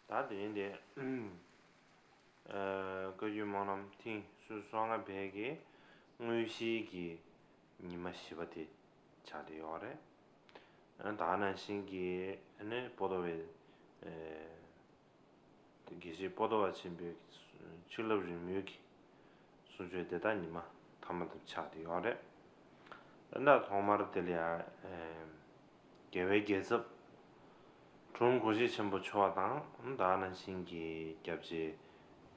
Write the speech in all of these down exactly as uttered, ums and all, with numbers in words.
ད་དེ་ནས་དེ། ཨ། བཀའ་བརྒྱུད་སྨོན་ལམ་ཐེངས་སོ་སོ་ལྔ་པའི་གི་དངོས་གཞིའི་གི་ཉི་མ་བཞི་པ་དེ་ཆགས་བསྡད་ཡོད་རེད། ཨ། ད་ག་ནང་བཞིན་གྱི་ཨ་ནི་པོ་ཏོ་བའི། ཨ། དགེ་བཤེས་པོ་ཏོ་བ་ཆེན་པོའི་ཆིག་ལབ་རི་མོའི་གི་གསུང་ཆོས་དེ་དག་ཉི་མ་ཐ་མ་དུ་ཆགས་བསྡད་ཡོད་རེད། ད་ཐོག་མར་དེ་ལ་ཡང་། ཨ། རྒྱལ་བའི་རྒྱལ་ཚབ་དྲུང་གོ་ཤྲི་ཆེན་པོ་མཆོག་དང་། ད་ག་ནང་བཞིན་གྱི་སྐྱབས་རྗེ།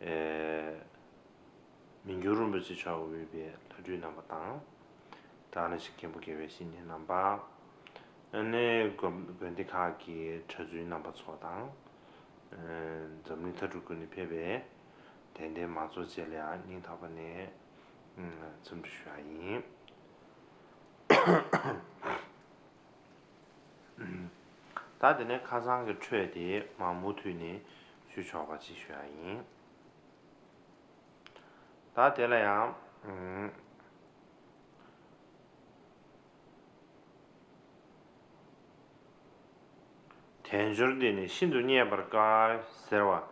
ཨེ། མི་འགྱུར་རིན་པོ་ཆེ་མཆོག་དབུས་པའི་ལྷ་སྤྲུལ་རྣམ་པ་དང་། ད་ག་ནང་བཞིན་མཁན་པོ་དགེ་བའི་བཤེས་གཉེན་རྣམ་པ། ཨ་ནི་དགོན་དགོན་སྡེ་ཁག་གི་གྲྭ་བཙུན་རྣམ་པ་ཚོ་དང་། ཨེ། འཛམ་གླིང་མཐའ་གྲུ་ཀུན་ནས་ཕེབས་པའི་དད་ལྡན་མང་ཚོགས་བཅས་ལ་ཡང་སྙིང་ཐག་པ་ནས་འཚམས་འདྲི་ཞུ་ཡ་ཡིན། ད་དེ་ནས་ཁ་སང་གི་འཕྲོས་དེ་མར་མུ་མཐུད་ནས་ཞུ་ཆོག་པ་ཅིག་ཞུ་ཡ་ཡིན། ད་དེ་ལ་ཡང་། ཨུམ། དལ་འབྱོར་འདི་ནི་ཤིན་ཏུ་རྙེད་པར་དཀའ་ཟེར་བ།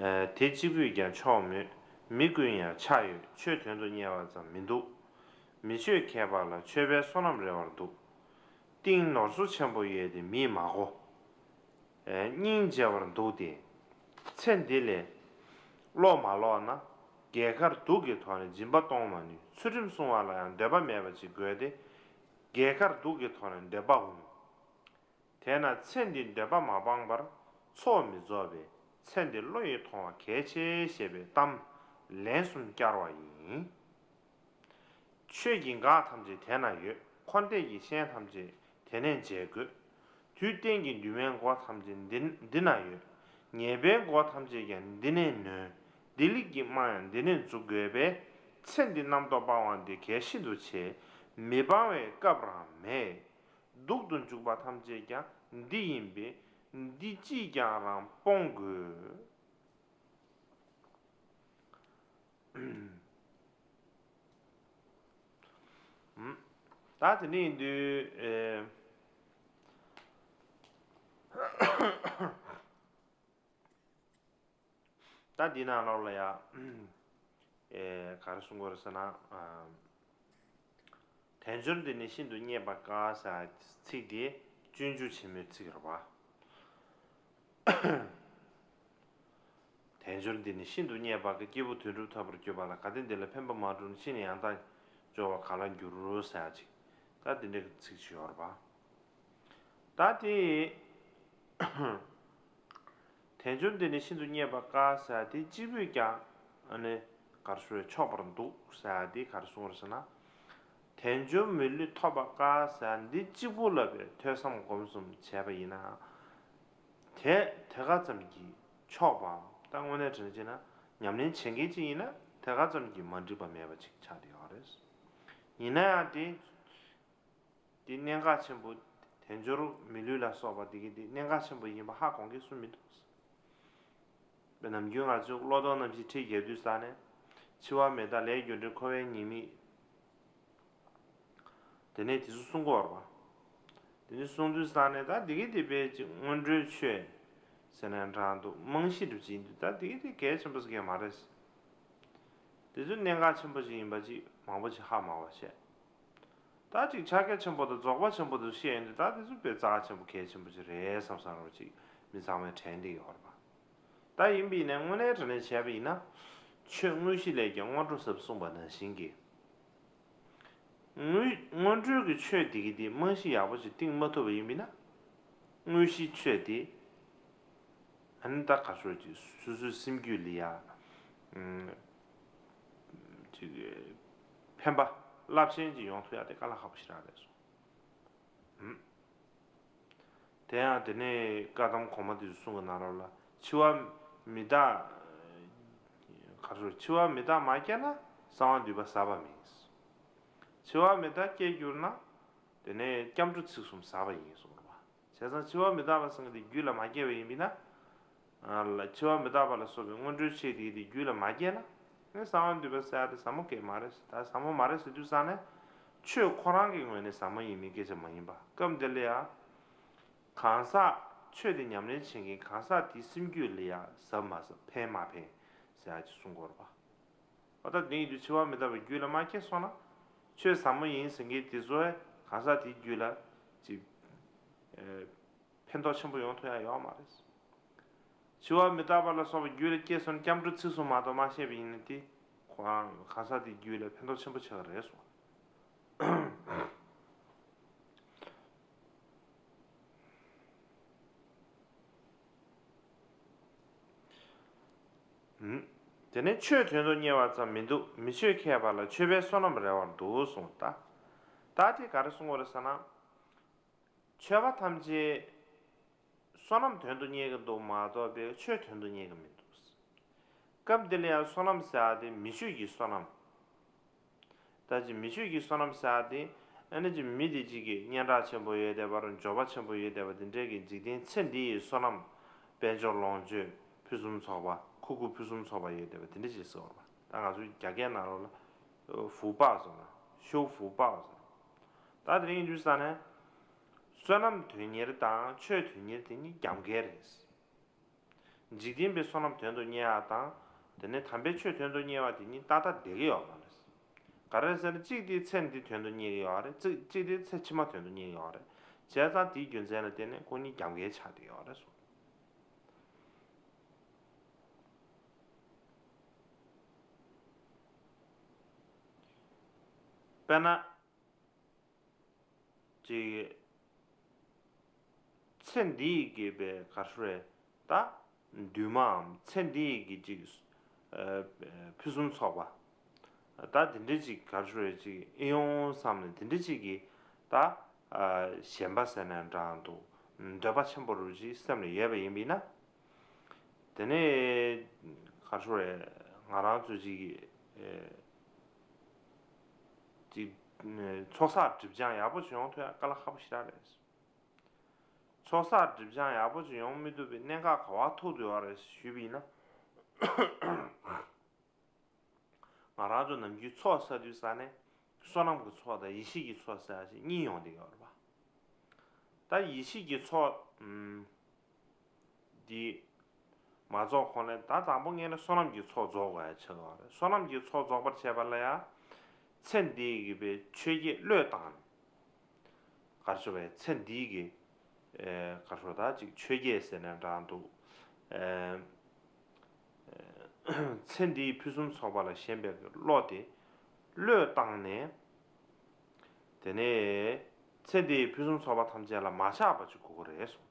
ཨ། དེ་གཅིག་པུས་ཀྱང་ཆོག་མོད། མི་ཀུན་ཡང་ཆགས་ཡོད། ཆོས་དོན་དུ་གཉེར་བ་ཙམ་མི་འདུག་མི་ཆོས་མཁས་པ་ལ་ཆོས་པའི་བསོད་ནམས་རེ་བར་འདུག་གཏིང་ནོར་སོ་ཆེན་པོ་ཡོད་དེ་མིས་མ་གོ། ཨེ། སྙིང་རྗེ་བར་འདུག་སྟེ། ཚེ་འདི་ལས་བློ་མ་ལོག་ན། རྒས་ཁར་སྡུག་གི་ཐོག་ནས་སྦྱིན་པ་གཏོང་མ་ནུས། ཚུལ་ཁྲིམས་སྲུང་བ་ལ་ཡང་འདོད་པ་མེད་པ་ཅིག་དགོས་ཏེ། རྒས་ཁར་སྡུག་གི་ཐོག་ནས་འདོད་པ་འོང་། དེས་ན་ཚེ་འདིའི་འདོད་པ་མ་སྤངས་པར་ཚོགས་མི་རྫོགས་པས་ཚེ་འདི་བློ་ཡིས་མཐོང་བ་གལ་ཆེ་ཞེས་པའི་གཏམ་ལན་གསུམ་བསྐྱར་བ་ཡིན། ཆོས་ཀྱི་འགག་ཐམས་ཅད་དེ་ན་ཡོད། འཁོར་འདས་ཀྱི་ཞེན་ཐམས་ཅད་དེ་ནས་བརྗེད་དགོས། དུས་གཏན་གྱི་འདུན་མའི་སྒོ་ཐམས་ཅད་འདི་འདི་ན་ཡོད། ཉེས་པའི་སྒོ་ཐམས་ཅད་ཀྱང་འདི་ནས་ནོན། བདེ་ལེགས་ཀྱི་རྨང་ཡང་འདི་ནས་འཛུགས་དགོས་པས། ཚེ་འདི་རྣམ་རྟོག་སྤང་བ་འདི་གལ་ཤིན་ཏུ་ཆེ། མི་སྤང་བའི་སྐབས་རང་མེད། སྡུག་ཏུ་འཇུག་པ་ཐམས་ཅད་ཀྱང་འདི་ཡིན་པས། འདི་ཅིས་ཀྱང་རང་སྤོང་དགོས། ད་དེ་འདྲ་ཡིན་དུས། ཨེ། ད་འདི་ནང་ལོགས་ལ་ཡ། ཨེ། ག་རེ་གསུང་དགོས་རེད་ཟེར་ན། ཨ། དལ་འབྱོར་འདི་ནི་ཤིན་ཏུ་རྙེད་པར་དཀའ་ཟེར་ཚིག་འདི་སྤྱོད་འཇུག་ཆེན་མོའི་ཚིག་རེད་པ། དལ་འབྱོར་འདི་ནི་ཤིན་ཏུ་རྙེད་པར་དཀའ། སྐྱེས་བུ་དོན་གྲུབ་ཐོབ་པར་གྱུར་པ་ལ། གལ་ཏེ་འདི་ལ་ཕན་པ་མ་བསྒྲུབས་ན། ཕྱིས་ནས་ཡང་དག་འབྱོར་བར་ག་ལ་འགྱུར་ཟེར་ཅིག་ད་འདི་འདྲའི་ཚིག་ཅིག་ཡོད་རེད་པ། ད་དེ། དལ་འབྱོར་འདི་ནི་ཤིན་ཏུ་རྙེད་པར་དཀའ་ཟེར་དེ་གཅིག་པུས་ཀྱང་ཨ་ནི་ག་རེ་ཞུ་རེད། ཆོག་པར་འདུག་ཟེར་དེ་ག་རེ་གསུངས་རེད་ཟེར་ན། དལ་འབྱོར་མི་ལུས་ཐོབ་པར་དཀའ་ཟེར་འདི་གཅིག་པུ་ལ་བའི་ཐོས་བསམ་སྒོམ་གསུམ་བྱས་པ་ཡིན་ན། དེ་དེ་ག་ཙམ་གྱིས་ཆོག་པའམ། ད་དངོས་གནས་དྲན་བྱས་ན་ཉམས་ལེན་བྱེད་མཁན་ཅིག་ཡིན་ན་དེ་ག་ཙམ་གྱིས་མ་འགྲིག་པ་མེད་པ་ཅིག་ཆགས་བསྡད་ཡོད་རེད། ཡིན་ན་ཡང་དེ། འདི་གནད་འགག་ཆེན་པོ། དལ་འབྱོར་མི་ལུས་ལ་སོགས་པ་འདི་གི་འདི་གནད་འགག་ཆེན་པོ་ཡིན་པ་ཧ་གོ་མཁན་སུ་མི་འདུག་པས་ནམ་རྒྱུན་ང་ཚོས་བློ་ལྡོག་རྣམ་བཞི་ཁྲིད་རྒྱག་དུས་ཙ་ནས། འཆི་བ་མི་རྟག་ལས་རྒྱུ་འབྲས་འཁོར་བའི་ཉེས་དམིགས། དེ་ནས་དེ་ཚོ་གསུང་གི་ཡོད་རེད་པ། དེ་ནས་གསུང་དུས་ཙ་ནས་ད་འདི་གི་འདི་དཔེ་ཅིག་སྔོན་འགྲོའི་ཆོས་ཟེར་ནས་འདྲ་འདུག་རྨང་གཞི་འདྲ་ཅིག་ཡིན་དུས་ད་འདི་གི་འདི་གལ་ཆེན་པོ་ཟེར་མཁན་མ་རེད། དེ་ཚོ་གནད་འགག་ཆེན་པོ་ཅིག་ཡིན་པ་ཅིག་མང་པོ་ཅིག་ཧ་མ་གོ་བ་བཤད། ད་ཅིག་ཕྱག་རྒྱ་ཆེན་པོ་དང་རྫོགས་པ་ཆེན་པོ་དེ་བཤད་ཡོང་དུས་ད་དེ་ཚོ་དཔེ་རྩ་ཆེན་པོ་གལ་ཆེན་པོ་ཅིག་རེད་བསམ་བསམ་རོ་ཅིག་མི་ཚང་མས་དྲན་བསྡད་ཡོད་རེད་པ། ད་ཡིན་པ་ཡིན་ནའི་དངོས་གནས་དྲང་གནས་བྱས་པ་ཡིན་ན། ཆོས་དངོས་གཞི་ལས་ཀྱང་སྔོན་འགྲོ་ཟབ་གསུངས་པ་ནང་བཞིན་གྱི། དངོས་སྔོན་འགྲོའི་གི་ཆོས་འདི་གི་འདི་རྨང་གཞི་ཡག་པོ་ཅིག་བཏིང་མ་ཐུབ་པ་ཡིན་པ་ཡིན་ན། དངོས་གཞིའི་ཆོས་དེ། ཨ་ནི་ད་ག་ཚོད་ཅིག་སོ་སོའི་སེམས་རྒྱུད་ལ་ཡ། ཨུམ། ཅིག་ཕན་པ་རླབས་ཆེན་ཅིག་ཡོང་ཐུབ་ཡ་དེ་དཀའ་ལས་ཁག་པོ་ཞེ་དྲག་རེད་སོང་། ཨུམ། དེ་ཡང་དེ་ནས་བཀའ་གདམས་གོང་མ་དེ་ཚོ་གསུང་གི་ནང་ལོགས་ལ་འཆི་བ་མི་རྟག་ག་ཚོད་འཆི་བ་མི་རྟག་མ་སྐྱེས་ན་གསང་བ་འདུས་པ་ཟབ་པ་མིན། འཆི་བ་མི་རྟག་སྐྱེས་གྱུར་ན། དེ་ནས་སྐྱབས་འགྲོ་ཚིག་གསུམ་ཟབ་པ་ཡིན་གསུངས་པ། བྱས་ཙང་འཆི་བ་མི་རྟག་པ་ཟེར་མཁན་དེ་རྒྱུད་ལ་མ་སྐྱེས་པ་ཡིན་པས་ན། ཨ་ལ་འཆི་བ་མི་རྟག་པ་ལ་སོགས་པའི་སྔོན་འགྲོའི་ཆོས་དེ་དེ་རྒྱུད་ལ་མ་སྐྱེས་ན། ནི་གསང་བ་འདུས་པ་ཟེར་ཡ་དེ་ཟབ་མོ་གང་ཡང་མ་རེད། ད་ཟབ་མོ་མ་རེད་ཟེར་དུས་ཙ་ནས། ཆོས་ཁོ་རང་གི་ངོས་ནས་ཟབ་མོ་ཡིན་མིན་སྐད་ཆ་མ་ཡིན་པ། སྐབས་འདི་ལ་ཡང་། གང་ཟག་ ཆོས་དེ་ཉམས་ལེན་བྱེད་མཁན་གང་ཟག་དེའི་སེམས་རྒྱུད་ལ་ཡང་ཟབ་མ་ཟབ་ཕན་མ་ཕན་ཟེར་ཡག་ཅིག་གསུང་གི་ཡོད་རེད་པ། འོ་ད་དེ་ཡིན་དུས་འཆི་བ་མི་རྟག་པའི་རྒྱུད་ལ་མ་སྐྱེས་སོང་ན། ཆོས་ཟབ་མོ་ཡིན་ཟེར་མཁན་དེ་ཚོ་གང་ཟག་དེའི་རྒྱུད་ལ་ཅིག་ཨེ་ཕན་ཐོགས་ཆེན་པོ་ཡོང་ཐུབ་ཡག་ཡོད་མ་རེད། འཆི་བ་མི་རྟག་པ་ལ་སོགས་པ་རྒྱུད་ལ་སྐྱེས་སོང་ན་སྐྱབས་འགྲོ་ཚིགས་སུ་མ་གཏོགས་མ་བཤད་པ་ཡིན་ན་དེ་ཁོ་རང་གང་ཟག་དེའི་རྒྱུད་ལ་ཕན་ཐོགས་ཆེན་པོ་ཆགས་ཀྱི་རེད་གསུངས། ཨུམ། དེ་ནས་ཆོས་དོན་དུ་གཉེར་བ་ཙམ་མི་འདུག་མི་ཆོས་མཁས་པ་ལ་ཆོས་པའི་བསོད་ནམས་རེ་བར་འདུག་གསུངས། ད་ད་དེ་ག་རེ་གསུང་གི་ཡོད་རེད་ཟེར་ན། ཆོས་པ་ཐམས་ཅད་བསོད་ནམས་དོན་དུ་གཉེར་གྱི་འདུག་མ་གཏོགས་པའི་ཆོས་དོན་དུ་གཉེར་གྱི་མི་འདུག་སྐབས་འདི་ལ་ཡང་བསོད་ནམས་ཟེར་ཡག་དེ་མི་ཆོས་ཀྱི་བསོད་ནམས། ད་ཅི་མི་ཆོས་ཀྱི་བསོད་ནམས་ཟེར་ཡག་དེ་ཨ་ནི་ཅི་མི་དེ་གཅིག་གིས་སྙན་གྲགས་ཆེན་པོ་ཡོད་བསྡད་པ་རུ་འབྱོར་པ་ཆེན་པོ་ཡོད་བསྡད་པ་དེ་འདྲའི་གི་འཇིག་རྟེན་ཚེ་འདི་ཡི་བསོད་ནམས། དཔལ་འབྱོར་ལོངས་སྤྱོད་ཕུན་སུམ་ཚོགས་པ་ཁུ་ཁུ་ཕུན་སུམ་ཚོགས་པ་ཡོད་བསྡད་པ་དེ་འདྲ་ཅིག་ཟེར་བ་རེད་པ། ད་ང་ཚོའི་རྒྱ་སྐད་ནང་ལོགས་ལ་福报ཟེར་ན་ཤོ་福报ཟེར། ད་དེ་རིང་དུས་ས་ནས་བསོད་ནམས་དོན་གཉེར་དང་ཆོས་དོན་གཉེར་དེ་གཉིས་རྒྱབ་འགལ་རེད། འཇིག་རྟེན་པའི་བསོད་ནམས་དོན་དུ་གཉེར་ཡག་དང་། དེ་ནས་དམ་པའི་ཆོས་དོན་དུ་གཉེར་བ་དེ་གཉིས་ཏག་ཏག་བསྡད་ཀྱི་ཡོད་མ་རེད། ག་རེ་ཟེར་ན་གཅིག་དེ་ཚེ་འདི་དོན་དུ་གཉེར་གྱི་ཡོད་རེད། གཅིག་གཅིག་དེ་ཚེ་ཕྱི་མ་དོན་དུ་གཉེར་གྱི་ཡོད་རེད། བྱས་ཙང་དེའི་རྒྱུ་མཚན་ལ་བརྟེན་ནས་ཁོ་གཉིས་རྒྱབ་འགལ་ཆགས་བསྡད་ཡོད་རེད་གསུངས། དཔེར་ན། ཅིག་ཚེ་འདི་ཡི་གི་པའི་ག་རེ་ཟེར་རེད། ད་འདུན་མའམ་ཚེ་འདི་ཡི་གི་ཅིག་ཨ་ཕུན་སུམ་ཚོགས་པ། ད་དེ་འདྲ་ཅིག་ག་རེ་ཟེར་རེད། ཅིག་ཨེ་ཡོང་བསམ་ནས་དེ་འདྲ་ཅིག་གི་ད་ཨ་ཞེན་པ་ཟེར་ན་འདྲ་འདུག་འདོད་པ་ཆེན་པོ་རུ་ཅིག་སེམས་ལ་ཡོད་པ་ཡིན་པས་ན། དེ་ནས་ག་རེ་ཟེར་རེད། ང་རང་ཚོ་ཅིག་ཨེ་ཅིག་ཚོགས་བསགས་སྒྲིབ་སྦྱང་ཡག་པོ་ཅིག་ཡོང་ཐུབ་ཡག་དཀའ་ལས་ཁག་པོ་ཞེ་དྲག་རེད། ཚོགས་བསགས་སྒྲིབ་སྦྱང་ཡག་པོ་ཅིག་ཡོང་མི་ཐུབ་པའི་གནད་འགག་ག་པར་ཐུག་བསྡད་ཡོད་རེད་ཞུས་པ་ཡིན་ན། ང་རང་ཚོ་ནམ་རྒྱུན་ཚོགས་བསགས་དུས་ས་ནས་བསོད་ནམས་ཀྱི་ཚོགས་དང་ཡེ་ཤེས་ཀྱི་ཚོགས་ཟེར་ཡག་ཅིག་གཉིས་ཡོང་བསྡད་ཡོད་རེད་པ། ད་ཡེ་ཤེས་ཀྱི་ཚོགས་ཨུམ། འདི་མ་རྫོགས་གོང་ལ་ད་དང་པོ་ངེད་ལ་བསོད་ནམས་ཀྱི་ཚོགས་རྫོགས་དགོས་ཡག་ཆགས་ཡོད་རེད། བསོད་ནམས་ཀྱི་ཚོགས་རྫོགས་པར་བྱེད་པ་ལ་ཡང་ཚེ་འདི་གི་པའི་ཆོས་བརྒྱད་བློས་བཏང་ནས། ག་རེ་ཟེར་བའི་ཚེ་འདི་གི་ཨེ་ག་རེ་ཟེར་ད་ཅིག་ཆོས་བརྒྱད་ཟེར་ན་འདྲ་འདུག་ཨེ་ཚེ་འདིའི་ཕུན་སུམ་ཚོགས་པ་ལ་ཞེན་པའི་བློ་དེ་བློས་བཏང་ནས། དེ་ནས་ཚེ་འདིའི་ཕུན་སུམ་ཚོགས་པ་ཐམས་ཅད་ལ་མ་ཆགས་པ་ཅིག་དགོས་ཀྱི་རེད་གསུངས།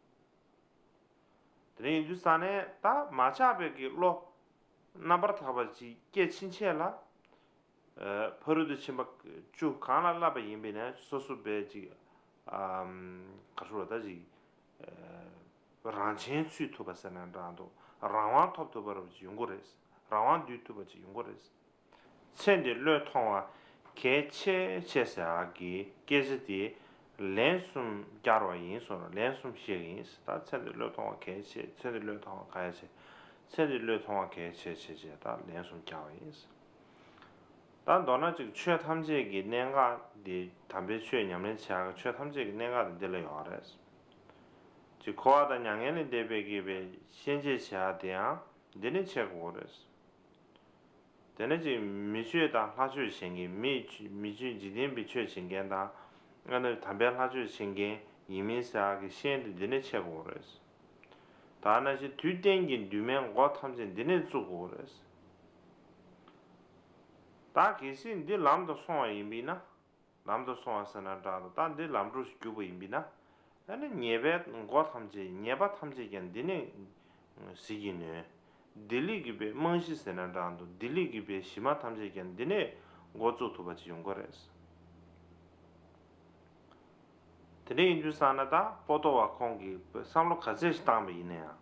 དེ་འདྲ་ཡིན་དུས་ས་ནས་ད་མ་ཆགས་པའི་གི་བློ་རྣམ་པར་དག་པ་ཅིག་སྐྱེ་ཕྱིན་ཆད་ལ། ཨ་ཕ་རོལ་ཏུ་ཕྱིན་པ་བཅུ་གང་ལ་བསླབ་པ་ཡིན་པས་ན་སོ་སོ་བས་ཅིག་ཨམ་ག་རེ་ཟེར་ད་ཅིག་ཨ་རང་ཆེན་ཚུད་ཐུབ་པ་ཟེར་ན་འདྲ་འདུག་རང་དབང་ཐོབ་ཐུབ་པ་རུ་ཅིག་ཡོང་གི་རེད། རང་དབང་སྡུད་ཐུབ་པ་ཅིག་ཡོང་གི་རེད། ཚེ་འདི་བློས་ཐོང་བ་གལ་ཆེ་ཆེ་ཟེར་ཡག་གི་སྐད་ཆ་དེ་ལན་གསུམ་བསྐྱར་བ་ཡིན་གསུངས་ལན་གསུམ་བཤད་ཀྱི་ཡིན། ད་ཚེ་འདི་བློས་ཐོང་བ་གལ་ཆེ། ཚེ་འདི་བློས་ཐོང་བ་གལ་ཆེ། ཚེ་འདི་བློས་ཐོང་བ་གལ་ཆེ་ཆེ་ཆེ་ད་ལན་གསུམ་བསྐྱར་བ་ཡིན། ད་མདོར་ན་ཅིག་ཆོས་ཐམས་ཅད་ཀྱི་གནད་འགག་འདི་དམ་པའི་ཆོས་ཉམས་ལེན་བྱེད་ཡག་གི་ཆོས་ཐམས་ཅད་ཀྱི་གནད་འགག་དེ་འདི་ལ་ཡོད་རེད། ཅིག་འཁོར་བ་དང་མྱ་ངན་ལས་འདས་པའི་གི་པའི་ཤན་འབྱེད་བྱེད་ཡག་དེ་ཡང་འདི་ནས་བྱེད་དགོས་རེད། དེ་ནས་ཅིག་མི་ཆོས་དང་ལྷ་ཆོས་བྱེད་མཁན་མི་མི་ཆོས་འཇིག་རྟེན་པའི་ཆོས་བྱེད་མཁན་དང་། ཨ་ནི་དམ་པའི་ལྷ་ཆོས་བྱེད་མཁན་ཡིན་མིན་ཟེར་ཡག་གི་ཤན་དེ་འདི་ནས་ཕྱེ་དགོས་རེད། ད་ནང་བཞིན་དུས་གཏན་གྱི་འདུན་མའི་སྒོ་ཐམས་ཅད་འདི་ནས་བཙུགས་དགོས་རེད། ད་གལ་སྲིད་འདི་ལམ་དུ་སོང་བ་ཡིན་པས་ན། ལམ་དུ་སོང་བ་ཟེར་ན་འདྲ་འདུག་ད་འདི་ལམ་འགྲོ་ཞིག་གྱུར་པ་ཡིན་པས་ན། ཨ་ནི་ཉེས་པའི་སྒོ་ཐམས་ཅད་ཉེས་པ་ཐམས་ཅད་ཀྱང་འདི་ནས་ཟིལ་གྱིས་ནོན། བདེ་ལེགས་ཀྱི་པའི་རྨང་གཞི་ཟེར་ན་འདྲ་འདུག་བདེ་ལེགས་ཀྱི་པའི་གཞི་མ་ཐམས་ཅད་ཀྱང་འདི་ནས་འགོ་བཙུགས་ཐུབ་པ་ཅིག་ཡོང་གི་རེད། དེ་འདྲ་ཡིན་དུས་ཙང་ན་ད་པོ་ཏོ་བ་ཁོང་གིས་བསམ་བློ་ག་ཚད་ཞིག་བཏང་པ་ཡིན་ན་ཡང་།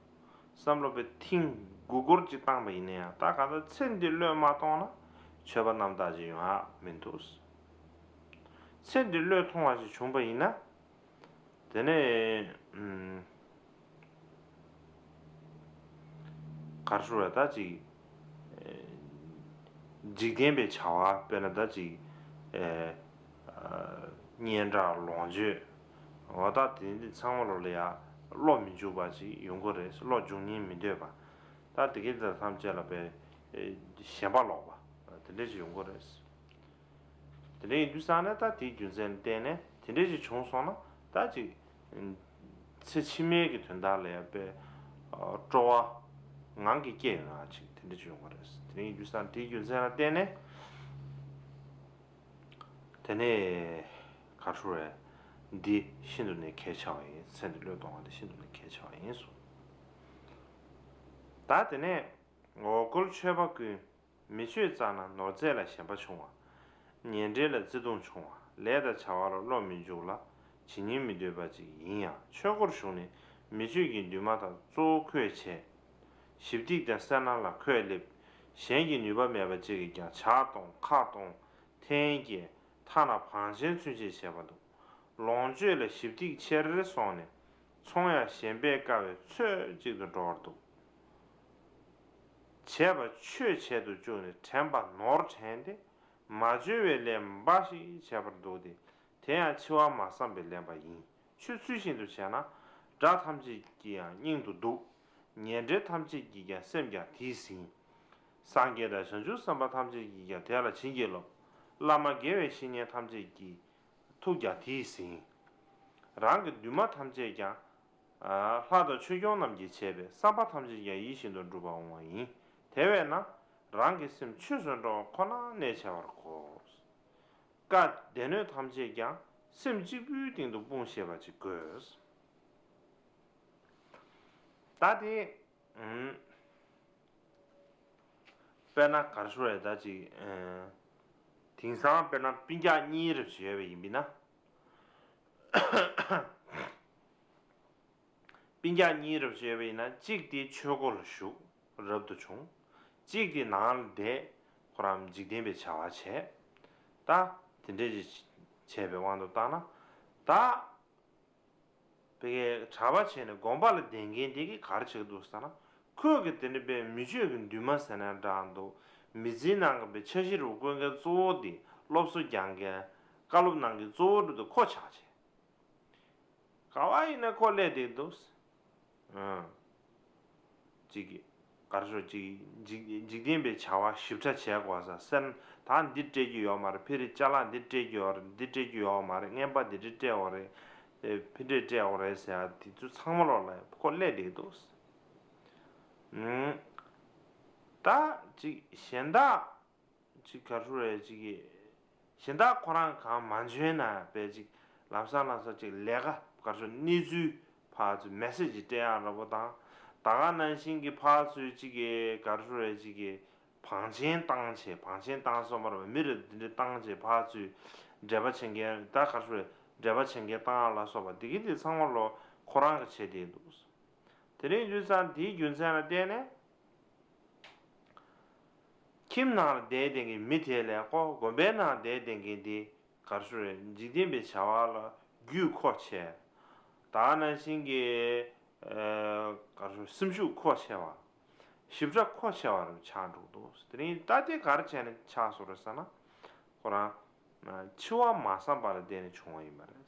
བསམ་བློ་པའི་ཐེངས་དགུ་སྐོར་ཅིག་བཏང་པ་ཡིན་ན་ཡང་ད་གང་ལྟར་ཚེ་འདི་བློས་མ་གཏོང་ན་ཆོས་པ་རྣམ་དག་ཅིག་ཡོང་ཡག་མི་འདུག་ཚེ་འདི་བློས་ཐོང་བ་ཞིག་བྱུང་པ་ཡིན་ན། དེ་ནས་ཨུམ། ག་རེ་ཟེར་བ་ད་ཅིག་ཨེ་འཇིག་རྟེན་པའི་བྱ་བ་དཔེར་ན་ད་ཅིག་ཨེ་ཨ་སྙན་གྲགས་ལོངས་སྤྱོད། འོ་ད་དེ་འདི་ཚང་མ་ལོ་ལ་ཡ་ བློ་མི་འཇུག་པ་ཅིག་ཡོང་གི་རེད། བློ་འཇུག་སྙིང་མི་འདོད་པ། ད་དེ་གའི་དེ་ཐམས་ཅད་ལ་པའི་ཞེན་པ་ལོག་པ་དེ་འདྲ་ཅིག་ཡོང་གི་རེད། དེ་འདྲ་ཡིན་དུས་ཙང་ནས་ད་དེའི་རྒྱུ་མཚན་ལ་བརྟེན་ནས་དེ་འདྲ་ཅིག་བྱུང་སོང་ན་ད་ཅིག་ཚེ་ཕྱི་མའི་གི་དོན་དག་ལ་ཡང་པའི་སྤྲོ་བ་ངང་གིས་སྐྱེ་ཡོང་ཡ་ཅིག་དེ་འདྲ་ཅིག་ཡོང་གི་རེད། དེ་འདྲ་ཡིན་དུས་ཙང་དེའི་རྒྱུ་མཚན་ལ་བརྟེན་ནས། དེ་ནས་ག་རེ་ཞུ་རེད། འདི་ཤིན་ཏུ་ནས་གལ་ཆེ་བ་ཡིན། ཚེ་འདི་བློས་གཏོང་བ་འདི་ཤིན་ཏུ་ནས་གལ་ཆེ་བ་ཡིན་གསུངས། ད་དེ་ནས་འོ་སྐོལ་ཆོས་པ་ཀུན། མི་ཆོས་རྩ་ན་ནོར་རྫས་ལ་ཞེན་པ་ཆུང་བ། ཉེ་འབྲེལ་ལ་བརྩེ་གདུང་ཆུང་བ། ལས་དང་བྱ་བ་ལ་བློ་མི་འཇུག་ལ། བྱེད་སྙིང་མི་འདོད་པ་ཅིག་ཡིན་ཡང་ཆོས་སྒོར་ཞུགས་ནས་མི་ཆོས་ཀྱི་འདུན་མ་དང་གཙོ་བོ་ཁོས་བྱས། ཞི་བདེ་དང་སེར་སྣ་ལ་ཁོས་སླེབས། གཞན་གྱི་ནུས་པ་མེད་པ་ཅིག་གིས་ཀྱང་ཇ་གཏོང་ཁ་གཏོང་། འཐེན་འཁྱེར། ཐ་ན་བང་ཆེན་ཚུན་ཆད་བྱེད་པ་འདུག་ལོངས་སྤྱོད་ལ་ཞི་བདེ་ཆེར་སོང་ནས་ཚོང་ཡང་ཞེན་པས་དཀའ་བའི་ཚོད་ཅིག་ཏུ་འགྲོ་བར་འདུག་བྱས་པ་ཆོས་བྱེད་དུ་བཅུག་ནས་དྲན་པ་ནོར་དྲན་ཏེ་མ་བཅོལ་བའི་ལས་འབའ་ཞིག་བྱེད་པར་འདུག་སྟེ། དེ་ཡང་འཆི་བ་མ་བསམ་པས་ལན་པ་ཡིན། ཆོས་ཚུལ་བཞིན་དུ་བྱས་ན། དགྲ་ཐམས་ཅད་ཀྱི་ཡང་སྙིང་དུ་སྡུག་ཉེ་འབྲེལ་ཐམས་ཅད་ཀྱི་ཀྱང་སེམས་ཀྱང་དེས་ཟིན། སངས་རྒྱས་དང་བྱང་ཆུབ་སེམས་དཔའ་ཐམས་ཅད་ཀྱིས་ཀྱང་དེ་ལ་བྱིན་གྱིས་རློབས། བླ་མ་དགེ་བའི་བཤེས་གཉེན་ཐམས་ཅད་ཀྱི་ཐུགས་ཀྱང་དེས་ཟིན། རང་གི་འདུན་མ་ཐམས་ཅད་ཀྱང་ལྷ་དང་ཆོས་སྐྱོང་རྣམས་ཀྱིས་བྱས་པའི་བསམ་པ་ཐམས་ཅད་ཀྱང་ཡིད་བཞིན་དུ་འགྲུབ་པར་འོང་བ་ཡིན། དེ་བས་ན་རང་གི་སེམས་ཆོས་སུ་འགྲོ་བ་ཁོ་ནར་གནས་བྱ་བར་གོ། བཀའ་སྡེ་སྣོད་ཐམས་ཅད་ཀྱང་སེམས་གཅིག་པུའི་སྟེང་དུ་སྤུངས་ཤེས་པ་ཅིག་དགོས། ད་དེ། ཨུམ། དཔེར་ན་ག་རེ་ཞུ་རེད་ད་ཅིག་ཨེ། དེང་སང་དཔེར་ན་སྤུན་ཀྱག་གཉིས་རབ་ཅིག་ཡོད་པ་ཡིན་པས་ན། སྤུན་ཀྱག་གཉིས་རབ་ཅིག་ཡོད་པ་ཡིན་ན་གཅིག་དེ་ཆོས་སྒོ་ལ་ཞུགས་རབ་ཏུ་བྱུང་། གཅིག་དེ་ནང་ལ་བསྡད་ཁོ་རང་འཇིག་རྟེན་པའི་བྱ་བ་བྱས། ད་དེ་འདྲས་ཅིག་བྱས་པའི་དབང་དུ་བཏང་ན། ད། བོད་ཀྱི་གྲྭ་པ་བྱས་ནས་དགོན་པ་ལ་བསྡད་མཁན་དེ་གིས་ག་རེ་བྱེད་ཀྱི་འདུག་ཟེར་ན། ཁོས་ཀྱི་དེ་འདྲ་བའི་མི་ཆོས་ཀྱི་འདུན་མ་ཟེར་ན་འདྲ་འདུག་མི་ཚེའི་ནང་གི་བའི་འཆར་གཞི་རུ་བཀོད་མཁན་གཙོ་བོ་དེ་སློབ་གསོ་རྒྱག་མཁན་བཀའ་སློབ་གནང་མཁན་གཙོ་བོ་འདྲ་འདུག་ཁོ་ཆགས་བྱས། ག་བ་ཡིན་ན་ཁོ་སླེབས་བསྡད་འདུག་ཨང་། གཅིག་གིས། ག་རེ་ཞུ་གཅིག་འཇིག་འཇིག་རྟེན་པའི་བྱ་བ་ཞིབ་ཕྲ་བྱས་དགོས་ས་སེམས་ད་འདི་སྤྲད་རྒྱུ་ཡོད་མ་རེད། ཕི་རི་ཅ་ལག་འདི་སྤྲད་རྒྱུ་ཡོད་རེད། འདི་སྤྲད་རྒྱུ་ཡོད་མ་རེད། རྔན་པ་འདི་འདྲ་སྤྲད་དགོས་རེད། ཨེ་ཕི་འདྲ་སྤྲད་དགོས་རེད་ཟེར་ཡ་དེ་ཚོ་ཚང་མ་ལོག་ལ་ཁོ་སླེབས་བསྡད་འདུག་ཨང་། ད་གཅིག་གཞན་དག་ཅིག་ག་རེ་རེད་ཅིག་གིས། གཞན་དག་ཁོ་རང་གང་མ་འཇོན་ན་བས་ཅིག་ལམ་སང་ལམ་སང་ཅིག་ལས་ཀ་ག་རེ་ཞུ་གནས་ཚུལ་ཕར་ཚུར་མེ་སེ་ཇི་སྤྲད་ཡག་འདྲ་པོ་དང་། ད་ག་ནང་བཞིན་གྱི་ཕར་ཚུར་ཅིག་གིས་ག་རེ་ཞུ་རེད་ཅིག་གིས་བང་ཆེན་བཏང་བྱས། བང་ཆེན་བཏང་སོང་བར་མི་རེ་འདི་འདྲ་བཏང་བྱས་ཕར་ཚུར་འབྲེལ་བ་བྱེད་མཁན་ད་ག་རེ་ཞུ་རེད། འབྲེལ་བ་བྱེད་མཁན་བཏང་ཡག་ལ་སོགས་པ་འདི་གི་འདི་ཚང་མ་ལོ་ཁོ་རང་གིས་བྱས་བསྡད་འདུག་དེ་རིང་དུས་ཙང་དེའི་རྒྱུ་མཚན་ལ་བརྟེན་ནས། ཁྱིམ་ནང་ལ་བསྡད་བསྡད་མཁན་མི་དེ་ལས་ཁོ་དགོན་པའི་ནང་བསྡད་བསྡད་མཁན་དེ་ག་རེ་ཞུ་རེད། འཇིག་རྟེན་པའི་བྱ་བ་ལ་རྒྱུས་ཁོ་ཆེ། ད་ནང་བཞིན་གྱི་ཨ་ག་རེ་ཞུ་སེམས་ཤུགས་ཁོ་ཆེ་བ། ཞིབ་ཕྲ་ཁོ་ཆེ་བ་རུ་ཆགས་འགྲོ་འདུག་དེ་རིང་ད་དེ་ག་རེ་བྱས་ནས་ཆགས་སོང་རེད་ཟེར་ན། ཁོ་རང་འཆི་བ་མ་བསམ་པ་ལ་བརྟེན་ནས་བྱུང་བ་ཡིན་པ་རེད།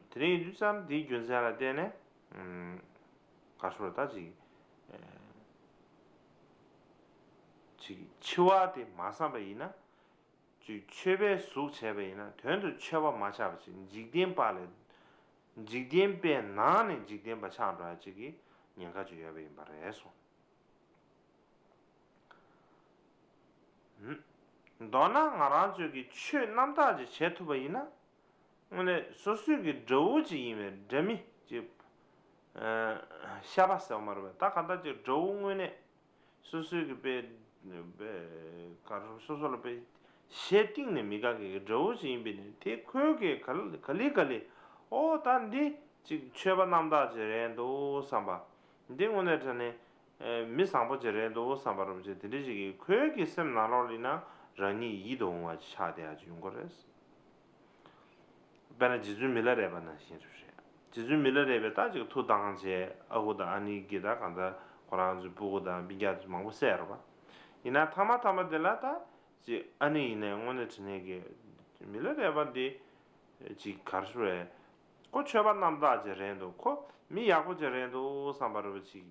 དེ་རིང་ཡིན་དུས་ཙམ་དེའི་རྒྱུ་མཚན་ལ་བརྟེན་ནས་ག་རེ་ཞུ་རེད་ད་ཅིག་ཅིག་འཆི་བ་དེ་མ་བསམ་པ་ཡིན་ན། ཅིག་ཆོས་པའི་གཟུགས་བྱས་པ་ཡིན་ན་དོན་དུ་ཆོས་པ་མ་ཆགས་པ་ཅིག་འཇིག་རྟེན་པ་ལས། འཇིག་རྟེན་པའི་ནང་ནས་འཇིག་རྟེན་པ་ཆགས་འགྲོ་ཡ་ཅིག་གི་ཉེན་ཁ་ཅིག་ཡོད་པ་ཡིན་པ་རེད་གསུངས། མདོར་ན་ང་རང་ཚོས་ཀྱི་ཆོས་རྣམ་དག་ཅིག་བྱེད་ཐུབ་པ་ཡིན་ན། དངོས་གནས་སོ་སོའི་གི་དགྲ་བོ་ཅིག་ཡིན་པའི་འདྲ་མི་ཅིག་ཤ་པ་ཟེར་བ་མ་རེད་པས། ད་གང་ལྟར་ཅིག་དགྲ་བོ་དངོས་གནས་སོ་སོའི་གི་པའི་པའི་ག་རེ་སོ་སོ་ལ་པའི་ཞེ་གཏིང་ནས་མི་དགའ་གི་དགྲ་བོ་ཅིག་ཡིན་པས་ནི་དེ་ཁོས་གི་ག་ལ་ག་ལེ་ག་ལེ་ཨོ་ད་འདི་ཅིག་ཆོས་པ་རྣམ་དག་ཅིག་རེད་འདུག་བསམ་པ་འདི་དངོས་གནས་དྲང་གནས། མི་བཟང་པོ་ཅིག་རེད་འདུག་བསམ་པ་རུ་ཅིག་དེ་འདྲ་ཞིག་གིས་ཁོའི་གི་སེམས་ནང་ལོགས་ལ་ཡིན་ན་རང་ཉིད་ཡིད་དུ་འོང་བ་ཅིག་ཆགས་བསྡད་ཡ་ཅིག་ཡོང་གི་རེད། དཔེར་ན་རྗེ་བཙུན་མི་ལ་རས་པ་ནང་བཞིན་རེད་པས། རྗེ་བཙུན་མི་ལ་རས་པས་ད་ཅིག་ཐུགས་དྭངས་བྱས་ཨ་ཁུ་དང་ཨ་ནེ་གི་ད་གང་ལྟར་ཁོ་རང་ཚོའི་སྤུ་གུ་དང་སྤུན་ཀྱག་ཚོ་མང་པོ་བསད་རེད་པ། ཡིན་ན་མཐའ་མ་མཐའ་མ་དེ་ལ་ད་ཅིག་ཨ་ནེ་ཡིན་ནའི་དངོས་གནས་དྲང་གནས་ཀྱི་མི་ལ་རས་པ་འདི་ཅིག་ག་རེ་ཞུ་རེད། ཁོ་ཆོས་པ་རྣམ་དག་ཅིག་རེད་འདུག་ཁོ་མི་ཡག་པོ་ཅིག་རེད་འདུག་བསམ་པ་རེད་པ་ཅིག་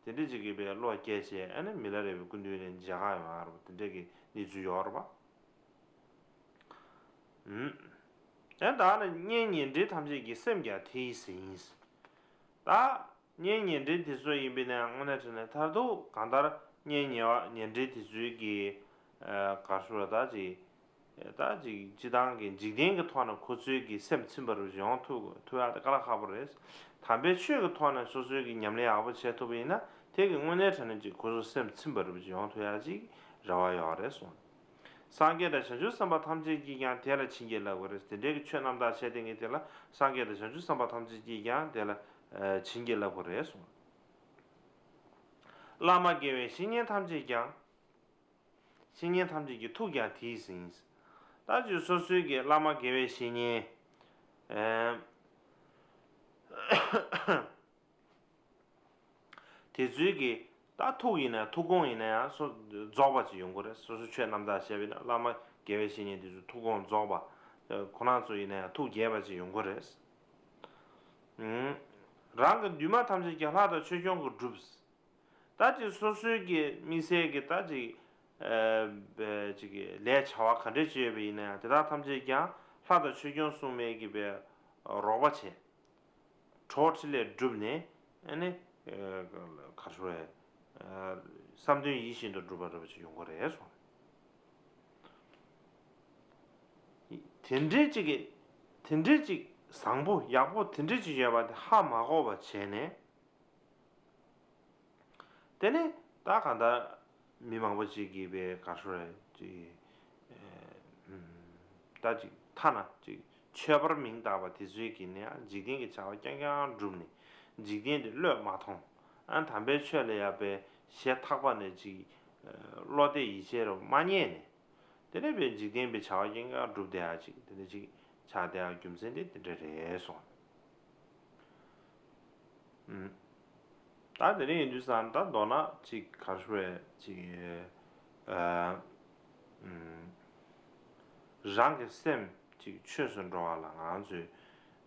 དེ་འདྲ་ཅིག་གིས་པའི་བློ་སྐྱེས་བྱས། ཨ་ནི་མི་ལ་རས་པའི་སྐུ་མདུན་ནས་མཇལ་ཁ་ཡོང་ཡ་རེད་པ། དེ་འདྲ་གི་གནས་ཚུལ་ཡོད་རེད་པ། ཨུམ། ཨེ་ད་ནི་གཉེན་ཉེ་འབྲེལ་ཐམས་ཅད་ཀྱི་སེམས་ཀྱང་དེ་ཡིས་ཟིན། ད་གཉེན་ཉེ་འབྲེལ་དེ་ཚོ་ཡིན་པས་ན་དངོས་གནས་དྲང་གནས་མཐར་ཐུག་གང་ལྟར་གཉེན་ཉེ་བ་ཉེ་འབྲེལ་དེ་ཚོའི་གི་ཨ་ག་རེ་ཟེར་ད་ཅིག་ད་ཅིག་སྤྱི་བཏང་གི་འཇིག་རྟེན་གྱི་ཐོག་ནས་ཁོ་ཚོའི་གི་སེམས་ཚིམ་པ་རུ་ཡོང་ཐུབ་ཐུབ་ཡ་དེ་དཀའ་ལས་ཁག་པོ་རེད། དམ་པའི་ཆོས་ཀྱི་ཐོག་ནས་སོ་སོའི་གི་ཉམས་ལེན་ཡག་པོ་བྱེད་ཐུབ་པ་ཡིན་ན། དེ་གི་དངོས་གནས་དྲང་གནས་ཅིག་ཁོ་ཚོ་སེམས་ཚིམ་པ་རུ་ཡོང་ཐུབ་ཡ་ཅིག་རེ་བ་ཡོད་རེད་གསུངས། སངས་རྒྱས་དང་བྱང་ཆུབ་སེམས་དཔའ་ཐམས་ཅད་ཀྱིས་ཀྱང་དེ་ལ་བྱིན་གྱིས་བརླབ་དགོས་རེད། དེ་འདྲའི་གི་ཆོས་རྣམ་དག་བྱས་དེ་ངས་དེ་ལ་སངས་རྒྱས་དང་བྱང་ཆུབ་སེམས་དཔའ་ཐམས་ཅད་ཀྱིས་ཀྱང་དེ་ལ་ཨ་བྱིན་གྱིས་བརླབ་དགོས་རེད་གསུངས། བླ་མ་དགེ་བའི་བཤེས་གཉེན་ཐམས་ཅད་ཀྱང་། བཤེས་གཉེན་ཐམས་ཅད་ཀྱི་ཐུགས་ཀྱང་དེ་ཡིས་ཟིན། ད་ཅིག་སོ་སོའི་གི་བླ་མ་དགེ་བའི་བཤེས་གཉེན་ཨ་དེ་ཚོའི་གི་ད་ཐུགས་ཡིན་ན་ཐུགས་དགོངས་ཡིན་ན་ཡང་སོ་རྫོགས་པ་ཅིག་ཡོང་གི་རེད། སོ་སོ་ཆོས་རྣམ་དག་བྱས་པ་ཡིན་ན་བླ་མ་དགེ་བའི་བཤེས་གཉེན་དེ་ཚོ་ཐུགས་དགོངས་རྫོགས་པ། ཁོ་རང་ཚོ་ཡིན་ན་ཡང་ཐུགས་དགྱེས་པ་ཅིག་ཡོང་གི་རེད། ཨུམ། རང་གི་འདུན་མ་ཐམས་ཅད་ཀྱང་ལྷ་དང་ཆོས་སྐྱོང་གིས་བསྒྲུབས། ད་ཅིག་སོ་སོའི་གི་དམིགས་བསལ་གྱི་ད་ཅིག་ཨ་ཅིག་གི་ལས་བྱ་བ་ག་འདྲ་ཅིག་ཡོད་པ་ཡིན་ན་ཡང་དེ་དག་ཐམས་ཅད་ཀྱང་ལྷ་དང་ཆོས་སྐྱོང་སྲུང་མས་ཀྱི་པའི་རོགས་པ་བྱས། གྲོགས་འཕྲིན་ལས་བསྒྲུབས་ནས་ཨ་ནི་ཨ་ག་རེ་ཟེར་བས་ཨ་བསམ་དོན་ཡིད་བཞིན་དུ་འགྲུབ་པ་འདྲ་པོ་ཅིག་ཡོང་གི་རེད་གསུངས། དེ་འདྲའི་ཅིག་གི་དེ་འདྲའི་ཅིག་བཟང་པོ་ཡག་པོ་དེ་འདྲའི་ཅིག་ཡོད་པ་དེ་ཧ་མ་གོ་བ་བྱས་ནས། དེ་ནས་ད་གང་ལྟར་མི་མང་པོ་ཅིག་གིས་པའི་ག་རེ་ཟེར་ཅིག་ཨེ་ད་ཅིག་ཐ་ན་ཅིག་ཆོས་པར་མིང་བཏགས་པ་དེ་ཚོའི་གིས་ནི་འཇིག་རྟེན་གྱི་བྱ་བ་རྐྱང་རྐྱང་བསྒྲུབས་ནས་འཇིག་རྟེན་དེ་བློས་མ་ཐོངས། ཨ་དམ་པའི་ཆོས་ལ་ཡང་པའི་ཞེ་ཐག་པ་ནས་ཅིག་བློ་གཏད་ཡིད་ཆེས་རུ་མ་རྙེད་ནས། དེ་ནས་པའི་འཇིག་རྟེན་པའི་བྱ་བ་རྐྱང་རྐྱང་བསྒྲུབས་བསྡད་ཡ་ཅིག་དེ་འདྲ་ཅིག་ཆགས་བསྡད་ཡ་རྒྱུ་མཚན་དེ་དེ་འདྲ་རེད་གསུངས། ཨུམ། ད་དེ་འདྲ་ཡིན་དུས་ཙང་ད་མདོར་ན་ཅིག་ག་རེ་ཟེར་ཅིག་ཨ་ཨུམ། རང་གི་སེམས་ཅིག་ཆོས་སུ་འགྲོ་བ་ལ་ང་ཚོས་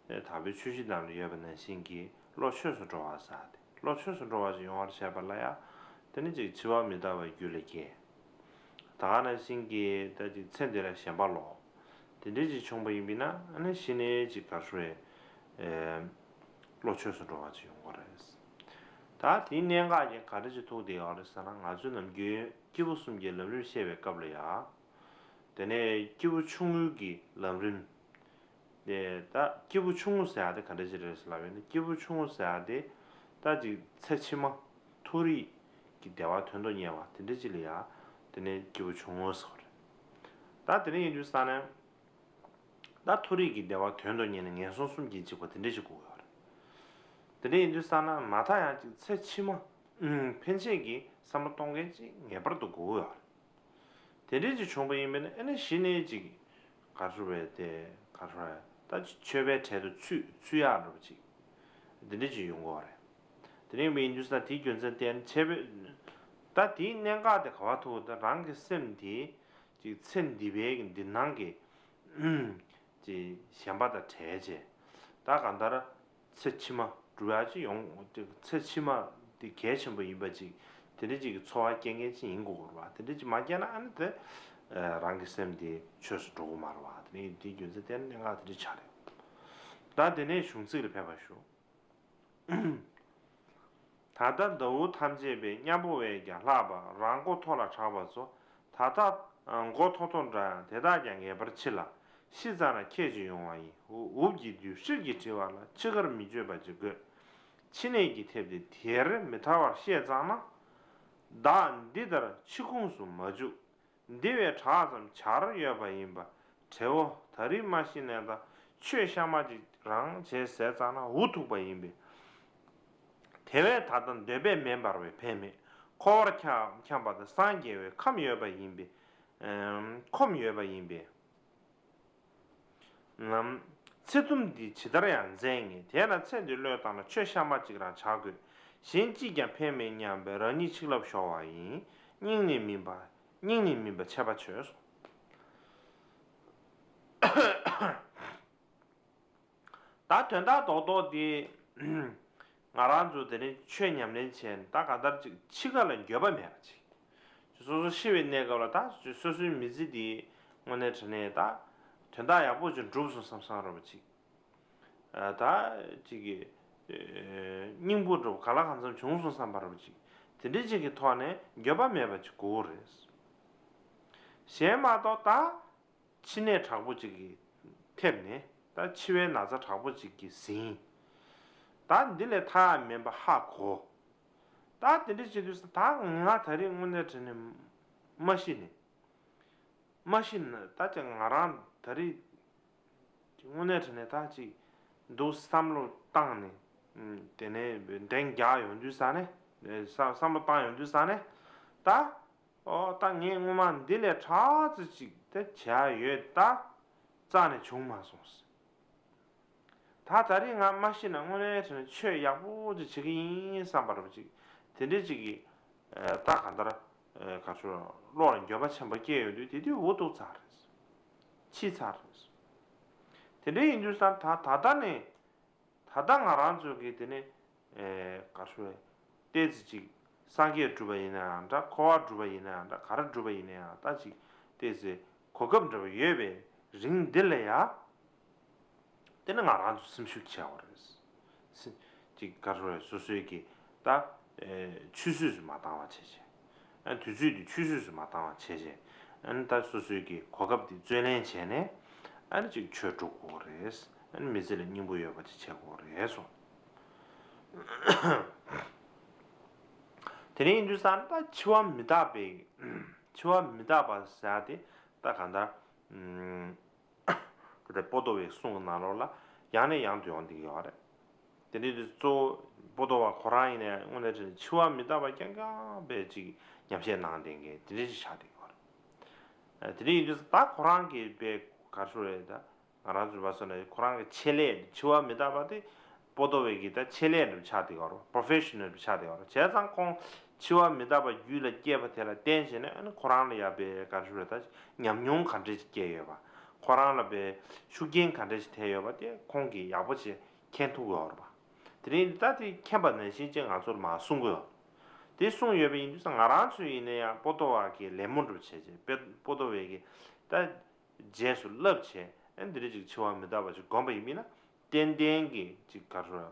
དག་པའི་ཆོས་བཞི་ནང་ལ་ཡོད་པ་ནང་བཞིན་གྱི་བློ་ཆོས་སུ་འགྲོ་བ་ཟེར་ཏེ། བློ་ཆོས་སུ་འགྲོ་བ་ཞིག་ཡོང་བར་བྱེད་པ་ལ་ཡང་། དེ་ནི་ཅིག་འཆི་བ་མི་རྟག་པའི་རྒྱུ་ལ་སྐྱེ། ད་ག་ནང་བཞིན་གྱི་ད་ཅིག་ཚེ་འདི་ལ་ཞེན་པ་ལོག་དེ་འདྲའི་ཅིག་བྱུང་བ་ཡིན་པས་ན་ཨ་ནི་གཞི་ནས་ཅིག་ག་རེ་ཟེར་བས། བློ་ཆོས་སུ་འགྲོ་བ་ཅིག་ཡོང་གི་རེད། ད་དེའི་གནད་འགག་ཅིག་ག་འདྲ་ཅིག་ཐུག་བསྡད་ཡོད་རེད་ཟེར་ན། ང་ཚོས་ནམ་རྒྱུན་སྐྱེས་བུ་གསུམ་གྱི་ལམ་རིམ་བཤད་པའི་སྐབས་ལ་ཡང་། དེ་ནས་སྐྱེས་བུ་ཆུང་ངུའི་གི་ལམ་རིམ། དེ་ད་སྐྱེས་བུ་ཆུང་ངུ་ཟེར་ཡ་དེ་ག་འདྲ་ཅིག་རེད་ཟེར་ལབ་ཡོད་ན། སྐྱེས་བུ་ཆུང་ངུ་ཟེར་ཡ་དེ་ད་ཅིག་ཚེ་ཕྱི་མ་མཐོ་རིས་ཀྱི་བདེ་བ་དོན་དུ་གཉེར་བ་དེ་འདྲ་ཅིག་ལ་ཡ་དེ་ནས་སྐྱེས་བུ་ཆུང་ངུ་ཟེར་བ་རེད། ད་དེ་འདྲ་ཡིན་དུས་ཙང་ནས་ད་མཐོ་རིས་ཀྱི་བདེ་བ་དོན་དུ་གཉེར་ནས་ངན་སོང་གསུམ་གྱིས་འཇིགས་པ་དེ་འདྲ་ཅིག་དགོས་ཡོད་རེད། དེ་འདྲ་ཡིན་དུས་ཙང་ན་མ་མཐའ་ཡང་ཅིག་ཚེ་ཕྱི་མ་ཕན་ཆད་ཀྱི་བསམ་བློ་གཏོང་མཁན་ཅིག་ངེས་པར་དུ་དགོས་ཡོད་རེད། དེ་འདྲའི་ཅིག་བྱུང་བ་ཡིན་པས་ན་ཨ་ནི་གཞི་ནས་ཅིག་ག་རེ་ཟེར་བས་དེ་ག་རེ་ཟེར་བས་ད་ཅིག་ཆོས་པའི་གྲལ་དུ་ཚུད་ཚུད་ཡག་འདྲ་པོ་ཅིག་དེ་འདྲ་ཅིག་ཡོང་གི་ཡོད་རེད། དེ་འདྲ་ཡིན་པ་ཡིན་དུས་ཙང་དེའི་རྒྱུ་མཚན་བརྟེན་ཆེ་བས་ད་དེའི་གནད་འགག་དེ་ག་བ་ཐུག་ད་རང་གི་སེམས་དེ་ཅིག་ཚེ་འདི་པའི་གི་འདི་སྣང་གི་ཅིག་ཞེན་པ་དང་བྲལ་བྱས། ད་གང་ལྟར་ཚེ་ཕྱི་མ་སྒྲུབ་ཡག་ཅིག་ཡོང་། ཚེ་ཕྱི་མ་འདི་གལ་ཆེན་པོ་ཡིན་པ་ཅིག་དེ་འདྲ་ཅིག་གི་ཚོར་བ་སྐྱེ་མཁན་ཅིག་ཡིན་དགོས་རེད་བ། དེ་འདྲ་ཅིག་མ་སྐྱེས་ན་ཨ་ནི་དེ་རང་གི་སེམས་དེ་ཆོས་སུ་འགྲོ་གི་མ་རེད་བ། དེ་ནི་དེའི་རྒྱུ་མཚན་དེ་ནི་གནད་འགག་དེ་འདྲ་ཆགས་རེད། ད་དེ་ནས་གཞུང་ཚིག་ལ་ཕེབས་པར་ཞུ། ད་ལྟ་ཟླ་འུར་ཐམས་ཅད་པའི་མཉམ་པོ་བས་ཀྱང་ལྷག་པ་རང་མགོ་མཐོ་ལ་གྲགས་པ་ཚོ། ད་ལྟ་མགོ་མཐོ་མཐོ་འདྲ་ཡང་དེ་དག་ཀྱང་ངེས་པར་འཆི་ལ། ཤི་ཙ་ན་ཁྱད་ཅིག་ཡོང་བ་ཡིན། འུ་འུབ་ཀྱི་དུས་ཧྲིལ་གྱིས་བྲི་བ་ལ་འཆི་ཁར་མི་སྤྱོད་པ་ཅིག་དགོས། ཕྱི་ནད་ཀྱིས་ཐེབས་ཏེ་དེར་མི་ཐར་བར་བཤད་ཙང་ན། བདག་འདི་ལྟར་འཆི་ཁུངས་སུ་མ་འཇུག་འདི་བས་དྲག་ཙམ་བྱར་ཡོད་པ་ཡིན་པ། བྲེ་བོ་ད་རིས་མ་ཤི་ནས་ད་ཆོས་གཤའ་མ་ཅིག་རང་བྱས་ཟེར་ཙང་ན་འུ་ཐུག་པ་ཡིན་པས། དེ་བས་ད་ལྟ་འདོད་པས་མེ་འབར་བའི་ཕན་མེད། འཁོར་བར་འཁྱམས་པ་དང་སངས་རྒྱས་པའི་ཁམས་ཡོད་པ་ཡིན་པས། ཁོམ་ཡོད་པ་ཡིན་པས། ཚེ་དུམ་འདི་ཇི་ལྟར་ཡང་འཛད་ངེས། དེས་ན་ཚེ་འདི་བློས་བཏང་ན་ཆོས་གཤའ་མ་གཅིག་རང་བྱ་དགོས། གཞན་གཅིག་ཀྱང་ཕན་མེད་སྙམ་པས་རང་ཉིད་ཆིག་ལབ་ཤོར་བ་ཡིན། སྙིང་ནས་སྨིན་པ་སྙིང་ནས་སྨིན་པ་འཆད་པ་བྱོས་སོ། ད་དོན་དག་རྡོག་རྡོག་འདི་ང་རང་ཚོ་དེ་རིང་ཆོས་ཉམས་ལེན་བྱས་ནས་ད་གང་ལྟར་ཅིག་འཆི་ཁ་ལ་འགྱོད་པ་མེད་པ་ཅིག་སོ་སོ་ཤི་བའི་གནས་སྐབས་ལ་ད་སོ་སོའི་མི་ཚེ་འདི་དངོས་གནས་དྲང་གནས་ད་དོན་དག་ཡག་པོ་ཅིག་འགྲུབ་སོང་བསམ་བསམ་རོགས་པ་ཅིག་ད་ཅིག་གི་སྙིང་པོ་འགྲུབ་ག་ལ་གང་འཚམ་བྱུང་སོང་བསམ་པ་རོགས་པ་ཅིག་དེ་འདྲའི་ཅིག་གི་ཐོག་ནས་འགྱོད་པ་མེད་པ་ཅིག་དགོས་རེད། གཞན་མ་གཏོགས་ད། འཆི་ནད་དྲག་པོ་ཅིག་གིས་ཐེབས་ནས་ད་འཆི་བའི་ན་ཚ་དྲག་པོ་ཅིག་གིས་ཟིན། ད་འདི་ལས་ཐར་ཡ་མིན་པ་ཧ་གོ། ད་དེ་འདྲ་བྱེད་དུས་ད་ང་ད་རེས་དངོས་གནས་དྲང་གནས་མ་ཤི་ནས། མ་ཤི་ན་ད་ཅི་ང་རང་ད་རེས་དངོས་གནས་དྲང་གནས་ད་ཅིག་འདུག་བསམ་བློ་བཏང་ནས། དེ་ནས་འདྲེན་རྒྱག་ཡོང་དུས་ས་ནས་བསམ་བསམ་བློ་བཏང་ཡོང་དུས་ས་ནས་ད། ཨོ་ད་ངས་སྔོན་མ་འདི་ལས་དྲག་ཙི་ཅིག་དེ་བྱས་ཡོད་ད། རྩ་ནས་བྱུང་མ་སོང་། ད་ད་རེས་ང་མ་ཤི་ན་དངོས་གནས་དྲང་གནས་ཆོས་ཡག་པོ་ཅིག་བྱེད་ཀྱི་ཡིན་བསམ་པ་རུ་ཅིག་དེ་འདྲས་ཅིག་གིས་ད་ག་འདར་ག་ཚོད་བློ་ལ་འགྱོད་པ་ཆེན་པོ་སྐྱེས་ཡོང་དུས་དེ་དུས་འུ་ཐུག་ཚར་རེད། འཆི་ཚར་རེད། དེ་འདྲས་ཡིན་དུས་ས་ད་ད་ལྟ་ནས། ད་ལྟ་ང་རང་ཚོ་གི་དེ་ནི་ག་རེ་ཞུ་བས་ཏོག་ཙམ་ཅིག་སངས་རྒྱས་སྒྲུབ་པ་ཡིན་ན་ཡང་འདྲ། འཁོར་བ་སྒྲུབ་པ་ཡིན་ན་ཡང་འདྲ། ག་རེ་སྒྲུབ་པ་ཡིན་ན་ཡང་ད་ཅིག་ཏོག་ཙམ་གོ་སྐབས་འདྲ་བ་ཡོད་པའི་རིང་འདི་ལ་ཡ། དེ་ནི་ང་རང་ཚོ་སེམས་ཤུགས་ཆེ་བ་རེད། སེམས་ཅིག་ག་རེ་ཞུ་བས་སོ་སོའི་གི་ད་ཆུད་ཟོས་སུ་མ་བཏང་བ་བྱས་བྱས། ཨ་དུས་ཚོད་དེ་ཆུད་ཟོས་སུ་མ་བཏང་བ་བྱས་བྱས། ཨ་ནི་ད་སོ་སོའི་གི་གོ་སྐབས་དེ་བརྩོན་ལེན་བྱས་ནས་ཨ་ནི་ཅིག་ཆོས་སྒྲུབ་དགོས་རེད། ཨ་ནི་མི་ཚེ་ལ་སྙིང་པོ་ཡོད་པ་ཅིག་བྱེད་དགོས་རེད་སོ། དེ་ནས་ཡིན་དུས་ཙང་ད་འཆི་བ་མི་རྟག་པའི་འཆི་བ་མི་རྟག་པ་ཟེར་ཡ་དེ་ད་གང་ལྟར། དེ་ལྟར་པོ་ཏོ་བའི་གསུང་གི་ནང་ལོགས་ལ་ཡང་ནས་ཡང་དུ་ཡོང་བསྡད་ཀྱི་ཡོད་རེད། དེ་འདྲའི་དུས་སུ་གཙོ་བོ་པོ་ཏོ་བ་ཁོ་རང་ཡིན་ནའི་དངོས་གནས་དྲང་གནས་འཆི་བ་མི་རྟག་པ་རྐྱང་རྐྱང་པའི་ཅིག་ཉམས་བཞེས་གནང་བསྡད་མཁན་དེ་འདྲ་ཅིག་ཆགས་བསྡད་ཀྱི་ཡོད་རེད། དེ་འདྲ་ཡིན་དུས་སུ་ད་ཁོ་རང་གིས་པའི་ག་རེ་ཞུ་རེད་ད། ང་རང་ཚོ་བ་སོ་ནས་ཁོ་རང་གི་ཆེད་ལས་འཆི་བ་མི་རྟག་པ་དེ་པོ་ཏོ་བའི་གི་ད་ཆེད་ལས་འདྲ་ཆགས་བསྡད་ཀྱི་ཡོད་རེད། པོ་རོ་ཕེ་ཤི་ནལ་འདྲ་ཆགས་བསྡད་ཀྱི་ཡོད་རེད། བྱས་ཙང་ཁོང་འཆི་བ་མི་རྟག་པ་རྒྱུད་ལ་སྐྱེས་པ་དེ་ལ་བརྟེན་བྱས་ནས་ཨ་ནི་ཁོ་རང་ལ་ཡ་པའི་ག་རེ་ཞུ་རེད་ད་ཉམས་མྱོང་ག་འདྲ་ཅིག་སྐྱེས་ཡོད་པ། ཁོ་རང་ལ་པའི་ཤུགས་རྐྱེན་ག་འདྲ་ཞིག་ཐེབས་ཡོད་པ་དེ་ཁོང་གིས་ཡག་པོ་བྱས་མཁྱེན་ཐུབ་ཡོད་རེད་པ། དེ་རིང་ད་དེ་མཁྱེན་པ་ནང་བཞིན་ཅིག་ང་ཚོར་མར་གསུང་གི་ཡོད། དེ་གསུངས་ཡོད་པ་ཡིན་དུས་ང་རང་ཚོ་ཡིན་ན་ཡང་པོ་ཏོ་བ་གི་ལད་མོ་འདྲ་བྱས་རྗེས་པོ་ཏོ་བས་ཀྱི་ད་རྗེས་སུ་བསླབ་བྱས་ཨ་འདི་འདྲ་ཅིག་འཆི་བ་མི་རྟག་པ་ཅིག་བསྒོམས་པ་ཡིན་མིན་ན་ཏན་ཏན་གྱི་ཅིག་ག་རེ་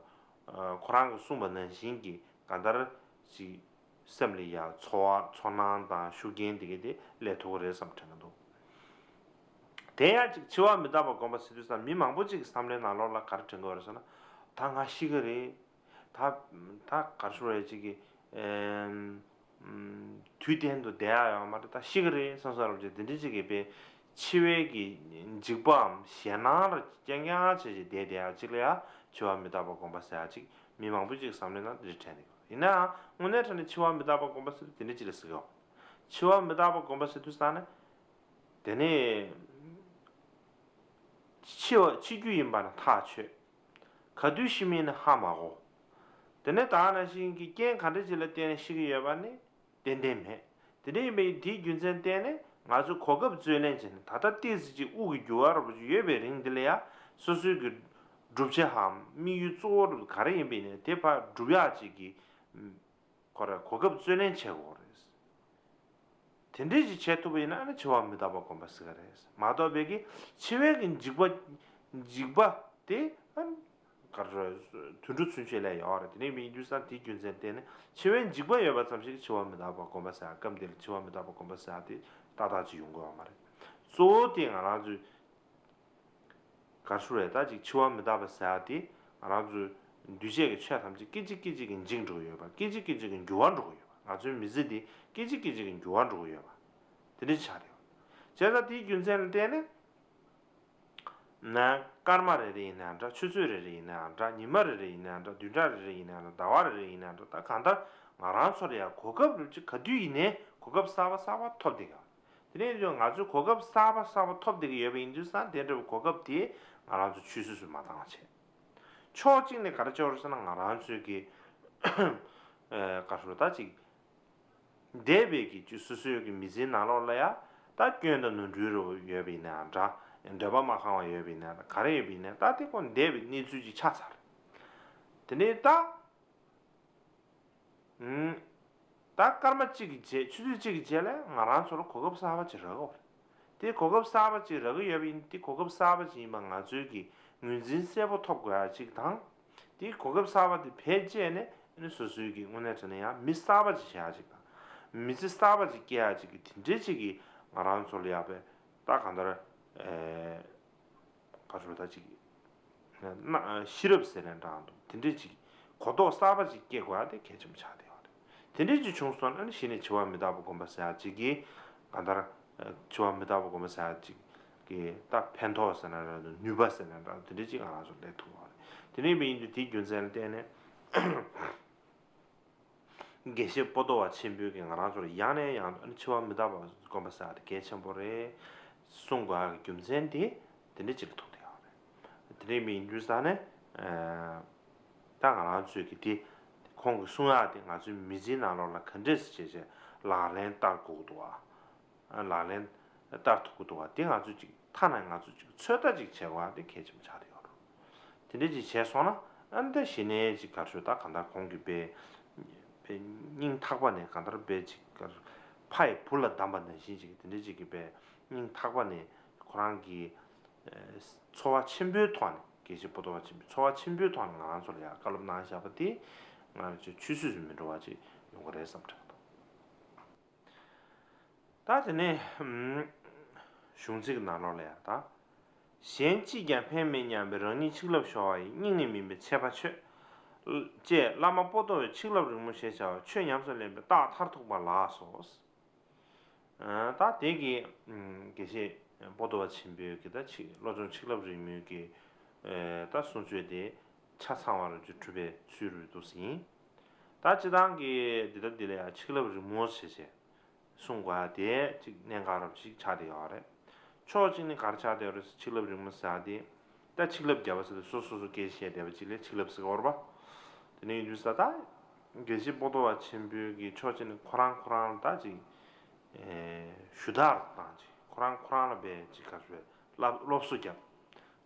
ཁོ་རང་གིས་གསུངས་པ་ནང་བཞིན་གྱི་གང་ལྟར་ཅིག་སེམས་ལ་ཡ་ཚོར་བ་ཚོར་སྣང་དང་ཤུགས་རྐྱེན་དེ་ག་དེ་སླེབས་ཐུབ་ཀྱི་རེད་བསམ་དྲན་གྱི་འདུག་དེ་ཡང་ཅིག་འཆི་བ་མི་རྟག་པ་སྒོམ་པ་ཟེར་དུས་ཙང་མི་མང་པོ་ཅིག་གི་བསམ་བློའི་ནང་ལོགས་ལ་ག་རེ་དྲན་གྱི་ཡོད་རེད་ཟེར་ན། ད་ང་ཤི་གི་རེད། ད་ད་ག་རེ་ཞུ་རེད་ཅིག་གི་ཨེམ། དུས་གཏན་དུ་བསྡད་ཡ་ཡོད་མ་རེད། ད་ཤི་གི་རེད་བསམ་བསམ་རབ་ཅིག་དེ་འདྲ་ཅིག་གི་པའི་འཆི་བའི་གི་འཇིགས་པའམ་ཞེད་སྣང་ར་རྐྱང་རྐྱང་བྱས་ཅིག་བསྡད་བསྡད་ཡ་ཅིག་ལ་ཡ་འཆི་བ་མི་རྟག་པ་སྒོམ་པ་ཟེར་ཡ་ཅིག་མི་མང་པོ་ཅིག་བསམ་བློའི་ནང་དེ་འདྲ་དྲན་གྱི་ཡོད། ཡིན་ནའང་དངོས་གནས་དྲང་གནས་འཆི་བ་མི་རྟག་པ་སྒོམ་པ་ཟེར་དུས་དེ་འདྲ་ཅིག་ལ་ཟེར་གི་ཡོད། འཆི་བ་མི་རྟག་པ་སྒོམ་པ་ཟེར་དུས་ཙང་ནས། དེ་ནས་འཆི་བ་འཆི་རྒྱུ་ཡིན་པ་ན་ཐག་ཆོད། ག་དུས་ཤི་མིན་ནི་ཧ་མ་གོ། དེ་ནས་ད་ག་ནང་བཞིན་གྱི་རྐྱེན་ག་འདྲ་ཅིག་ལ་བརྟེན་ནས་ཤི་གི་ཡོད་པ་ནི་ཏན་ཏན་མེད། དེ་འདྲ་ཡིན་པའི་དེའི་རྒྱུ་མཚན་བརྟེན་ནས་ང་ཚོ་གོ་སྐབས་བརྩོན་ལེན་བྱས་ནས་ད་ལྟ་ཏོག་ཙམ་ཅིག་དབུགས་ཀྱི་རྒྱུ་བ་རུ་ཡོད་པའི་རིང་འདི་ལ་ཡ་སོ་སོའི་གི་བསྒྲུབ་བྱའམ་དམིགས་ཡུལ་གཙོ་བོ་རུ་ག་རེ་ཡིན་པ་ཡིན་ནའི་དེ་ཕར་སྒྲུབ་ཡག་ཅིག་གི་ཁོ་ར་གོ་སྐབས་བརྩོན་ལེན་བྱེད་དགོས་རེད། དེ་འདྲས་ཅིག་བྱེད་ཐུབ་པ་ཡིན་ན་ཨ་ནི་འཆི་བ་མི་རྟག་པ་སྒོམ་པ་ཟེར་གི་རེད། མ་གཏོགས་པའི་གི་འཆི་བའི་གི་འཇིགས་པ་འཇིགས་པ་དེ་ཨ་ནི་ག་རེ་དུད་འགྲོ་ཚུན་ཆད་ལས་ཡོད་རེད། དེ་ནས་མི་ཡིན་དུས་ཙང་དེའི་རྒྱུ་མཚན་བརྟེན་ནས་འཆི་བའི་འཇིགས་པ་ཡོད་པ་ཙམ་ཞིག་འཆི་བ་མི་རྟག་པ་སྒོམ་པ་ཟེར་ཡ་སྐབས་འདིར་འཆི་བ་མི་རྟག་པ་སྒོམ་པ་ཟེར་ཡ་དེ་ཏག་ཏག་ཅིག་ཡོང་གི་ཡོད་མ་རེད། གཙོ་བོ་དེ་ང་རང་ཚོའི་ག་རེ་ཞུ་རེད། ད་ཅིག་འཆི་བ་མི་རྟག་པ་ཟེར་ཡ་དེ་ང་རང་ཚོའི་འདུས་བྱས་ཀྱི་ཆོས་ཐམས་ཅད་སྐད་ཅིག་སྐད་ཅིག་གིས་འཇིག་འགྲོ་གི་ཡོད་པ། སྐད་ཅིག་སྐད་ཅིག་གིས་འགྱུར་བ་འགྲོ་གི་ཡོད་པ། ང་ཚོའི་མི་ཚེ་འདི་སྐད་ཅིག་སྐད་ཅིག་གིས་འགྱུར་བ་འགྲོ་གི་ཡོད་པ་དེ་འདྲ་ཆགས་རེད། བྱས་ཙང་དེའི་རྒྱུ་མཚན་ལ་བརྟེན་ནས་ན་སྐར་མ་རེ་རེ་ཡིན་ནའང་འདྲ། ཆུ་ཚོད་རེ་རེ་ཡིན་ནའང་འདྲ། ཉི་མ་རེ་རེ་ཡིན་ནའང་འདྲ། བདུན་ཕྲག་རེ་རེ་ཡིན་ནའང་འདྲ། ཟླ་བ་རེ་རེ་ཡིན་ནའང་འདྲ། ད་གང་ལྟར་ང་རང་ཚོར་ཡང་གོ་སྐབས་རེ་ཅིག་ག་དུས་ཡིན་ནའི་གོ་སྐབས་གསར་པ་གསར་པ་ཐོབ་བསྡད་ཀྱི་ཡོད། དེ་ནས་ང་ཚོས་གོ་སྐབས་གསར་པ་གསར་པ་ཐོབ་བསྡད་ཀྱི་ཡོད་པ་ཡིན་དུས་ཙང་དེ་འདྲ་བའི་གོ་སྐབས་དེ་ང་རང་ཚོ་ཆུད་ཟོས་སུ་མ་བཏང་བ་བྱས། ཕྱོགས་གཅིག་ནས་ག་རེ་བྱེད་དགོས་རེད་ཟེར་ན་ང་རང་ཚོའི་གི་ཨ་ག་རེ་ཞུ་ད་ཅིག་འདས་པའི་གི་ཅིག་སོ་སོའི་གི་མི་ཚེའི་ནང་ལོགས་ལ་ཡ་ད་སྐྱོན་དང་ནོར་འཁྲུལ་རེ་ཡོད་པ་ཡིན་ནའང་འདྲ། འདོད་པ་མ་ཁེངས་པ་ཡོད་པ་ཡིན་ན་ག་རེ་ཡོད་པ་ཡིན་ན་ད་དེ་ཁོ་འདས་པའི་གནས་ཚུལ་ཅིག་ཆགས་ཚར། དེ་ནས་ད། ད་སྐར་མ་གཅིག་གི་རྗེས་ཆུ་ཚོད་གཅིག་གི་རྗེས་ལ་ང་རང་ཚོ་ལ་གོ་སྐབས་གསར་པ་ཅིག་རག་གི་ཡོད་རེད། དེ་གོ་སྐབས་གསར་པ་ཅིག་རག་གི་ཡོད་པ་ཡིན་དེ་གོ་སྐབས་གསར་པ་ཅིག་ཡིན་པ་ང་ཚོའི་གི་ངོས་འཛིན་གསལ་པོ་ཐོབ་དགོས་ཡ་ཅིག་དང་། དེ་གོ་སྐབས་གསར་པ་དེ་བེད་སྤྱད་ནས་ཨ་ནི་སོ་སོའི་གི་དངོས་གནས་དྲང་གནས་ཡང་མི་གསར་པ་ཅིག་བྱེད་ཡ་ཅིག་དང་། མི་ཚེ་གསར་པ་ཅིག་སྐྱེལ་ཡ་ཅིག་གི་དེ་འདྲའི་ཅིག་གི་ང་རང་ཚོ་ལ་ཡ་བས་ད་གང་ལྟར་ག་ཚོད་ད་ཅིག་ན་ཤེས་རབ་ཟེར་ནས་འདྲ་འདུག་དེ་འདྲས་ཅིག་གོ་རྟོགས་གསར་པ་ཅིག་སྐྱེ་དགོས་ཡ་དེ་གལ་ཆེན་པོ་ཆགས་བསྡད་ཡོད་རེད། དེ་འདྲས་ཅིག་བྱུང་སོང་ན་ནི་གཞི་ནས་འཆི་བ་མི་རྟག་པ་སྒོམ་པ་ཟེར་ཡ་ཅིག་གིས་གང་ལྟར་འཆི་བ་མི་རྟག་པ་སྒོམ་པ་ཟེར་ཡ་ཅིག་གིས་ད་ཕན་ཐོགས་ཟེར་ན་འདྲ་འདུག་ནུས་པ་ཟེར་ན་འདྲ་འདུག་དེ་འདྲས་ཅིག་ང་རང་ཚོར་སླེབས་ཐུབ་ཡོད་རེད། དེ་འདྲས་ཡིན་དུས་དེའི་རྒྱུ་མཚན་ལ་བརྟེན་ནས། དགེ་བཤེས་པོ་ཏོ་བ་ཆེན་པོས་ཀྱིས་ང་རང་ཚོར་ཡང་ནས་ཡང་དུ་འཆི་བ་མི་རྟག་པ་སྒོམ་པ་ཟེར་བ་དེ་གལ་ཆེན་པོ་རེད་གསུང་དགོས་ཡག་གི་རྒྱུ་མཚན་དེ་དེ་འདྲ་ཅིག་ལ་ཐུག་བསྡད་ཡོད་རེད། དེ་འདྲ་མིན་རྒྱུ་ས་ནས་ད་ང་རང་ཚོས་ཀྱི་དེ་ཁོང་གི་གསུང་ཡག་དེ་ང་ཚོའི་མི་ཚེའི་ནང་ལོགས་ལ་ག་འདྲས་སེ་བྱས་བྱས་ལག་ལེན་བསྟར་དགོས་ཀྱི་འདུག་བ། ལག་ལེན་བསྟར་ཐུབ་ཀྱི་འདུག་བ་དེ་ང་ཚོས་ཅིག་ཐ་ན་ང་ཚོས་ཅིག་ཚོད་ལྟ་ཅིག་བྱེད་དགོས་བ་དེ་གལ་ཆེན་པོ་ཆགས་བསྡད་ཡོད་རེད། དེ་འདྲ་ཅིག་བྱས་སོང་ན་ཨ་ནི་ད་གཞི་ནས་ཅིག་ག་རེ་ཞུ་ད་གང་ལྟར་ཁོང་གིས་དཔེ་དཔེ་སྙིང་ཐག་པ་ནས་གང་ལྟར་དཔེ་ཅིག་ག་རེ་ཕ་ཡི་བུ་ལ་བདམས་པ་ནང་བཞིན་ཅིག་དེ་འདྲ་ཅིག་གིས་དཔེ་སྙིང་ཐག་པ་ནས་ཁོ་རང་གི་ཚོར་བ་ཆེན་པོའི་ཐོག་ནས་དགེ་བཤེས་པོ་ཏོ་བ་ཆེན་པོའི་ཚོར་བ་ཆེན་པོའི་ཐོག་ནས་ང་རང་ཚོ་ལ་ཡང་བཀའ་སློབ་གནང་བཞག་པ་དེ་ང་རང་ཚོས་ཆུད་ཟོས་སུ་མི་འགྲོ་བ་ཅིག་ཡོང་གི་རེད་བསམ་དྲན་གྱི་འདུག་ད་དེ་ནས་གཞུང་ཚིག་གི་ནང་ལོགས་ལ་ཡང་ད། གཞན་ཅིས་ཀྱང་ཕན་མེད་སྙམ་པའི་རང་ཉིད་ཆིག་ལབ་ཤོར་བ་ཡི་སྙིང་ནས་མིན་པའི་ཆད་པ་ཆོད། ཅེས་བླ་མ་པོ་ཏོ་བའི་ཆིག་ལབ་རིང་མོ་ཞེས་བྱ་བ་ཆོས་ཉམས་སུ་ལེན་པའི་རྟགས་མཐར་ཐུག་པ་ལགས་སོ། ད་དེ་གི་དགེ་བཤེས་པོ་ཏོ་བ་ཆེན་པོའི་གི་ད་ཆིག་བློ་སྦྱོང་ཆིག་ལབ་རིང་མོའི་གི་ད་གསུང་ཆོས་དེ་ཆ་ཚང་བ་རུ་གྲུབ་པའི་ཚུལ་རུ་འདུག་ཟིན། ད་སྤྱི་བཏང་གི་འདི་ལྟར་འདི་ལ་ཡང་ཆིག་ལབ་རིང་མོ་ཞེས་བྱས། གསུང་དགོས་ཡ་དེ་གཅིག་གནད་འགག་རབ་ཅིག་ཆགས་བསྡད་ཡོད་རེད། ཕྱོགས་གཅིག་ནས་ག་རེ་ཆགས་བསྡད་ཡོད་རེད་ཟེར་ཆིག་ལབ་རིང་མོ་ཟེར་ཡ་དེ། ད་ཆིག་ལབ་བརྒྱབ་པ་ཟེར་ཏེ་སོ་སོ་སོ་སྐད་ཆ་བཤད་བསྡད་པ་གཅིག་ལ་ཆིག་ལབ་ཟེར་གི་ཡོད་རེད་པ། དེ་ནས་ཡིན་དུས་ས་ད། དགེ་བཤེས་པོ་ཏོ་བ་ཆེན་པོའི་གི་ཕྱོགས་གཅིག་ནས་ཁོ་རང་ཁོ་རང་ལ་ད་ཅིག་ཞུ་དག་བཏང་ཅིག་ཁོ་རང་ཁོ་རང་ལ་དཔེ་ཅིག་ག་རེ་ཟེར་སློབ་སློབ་གསོ་བརྒྱབ།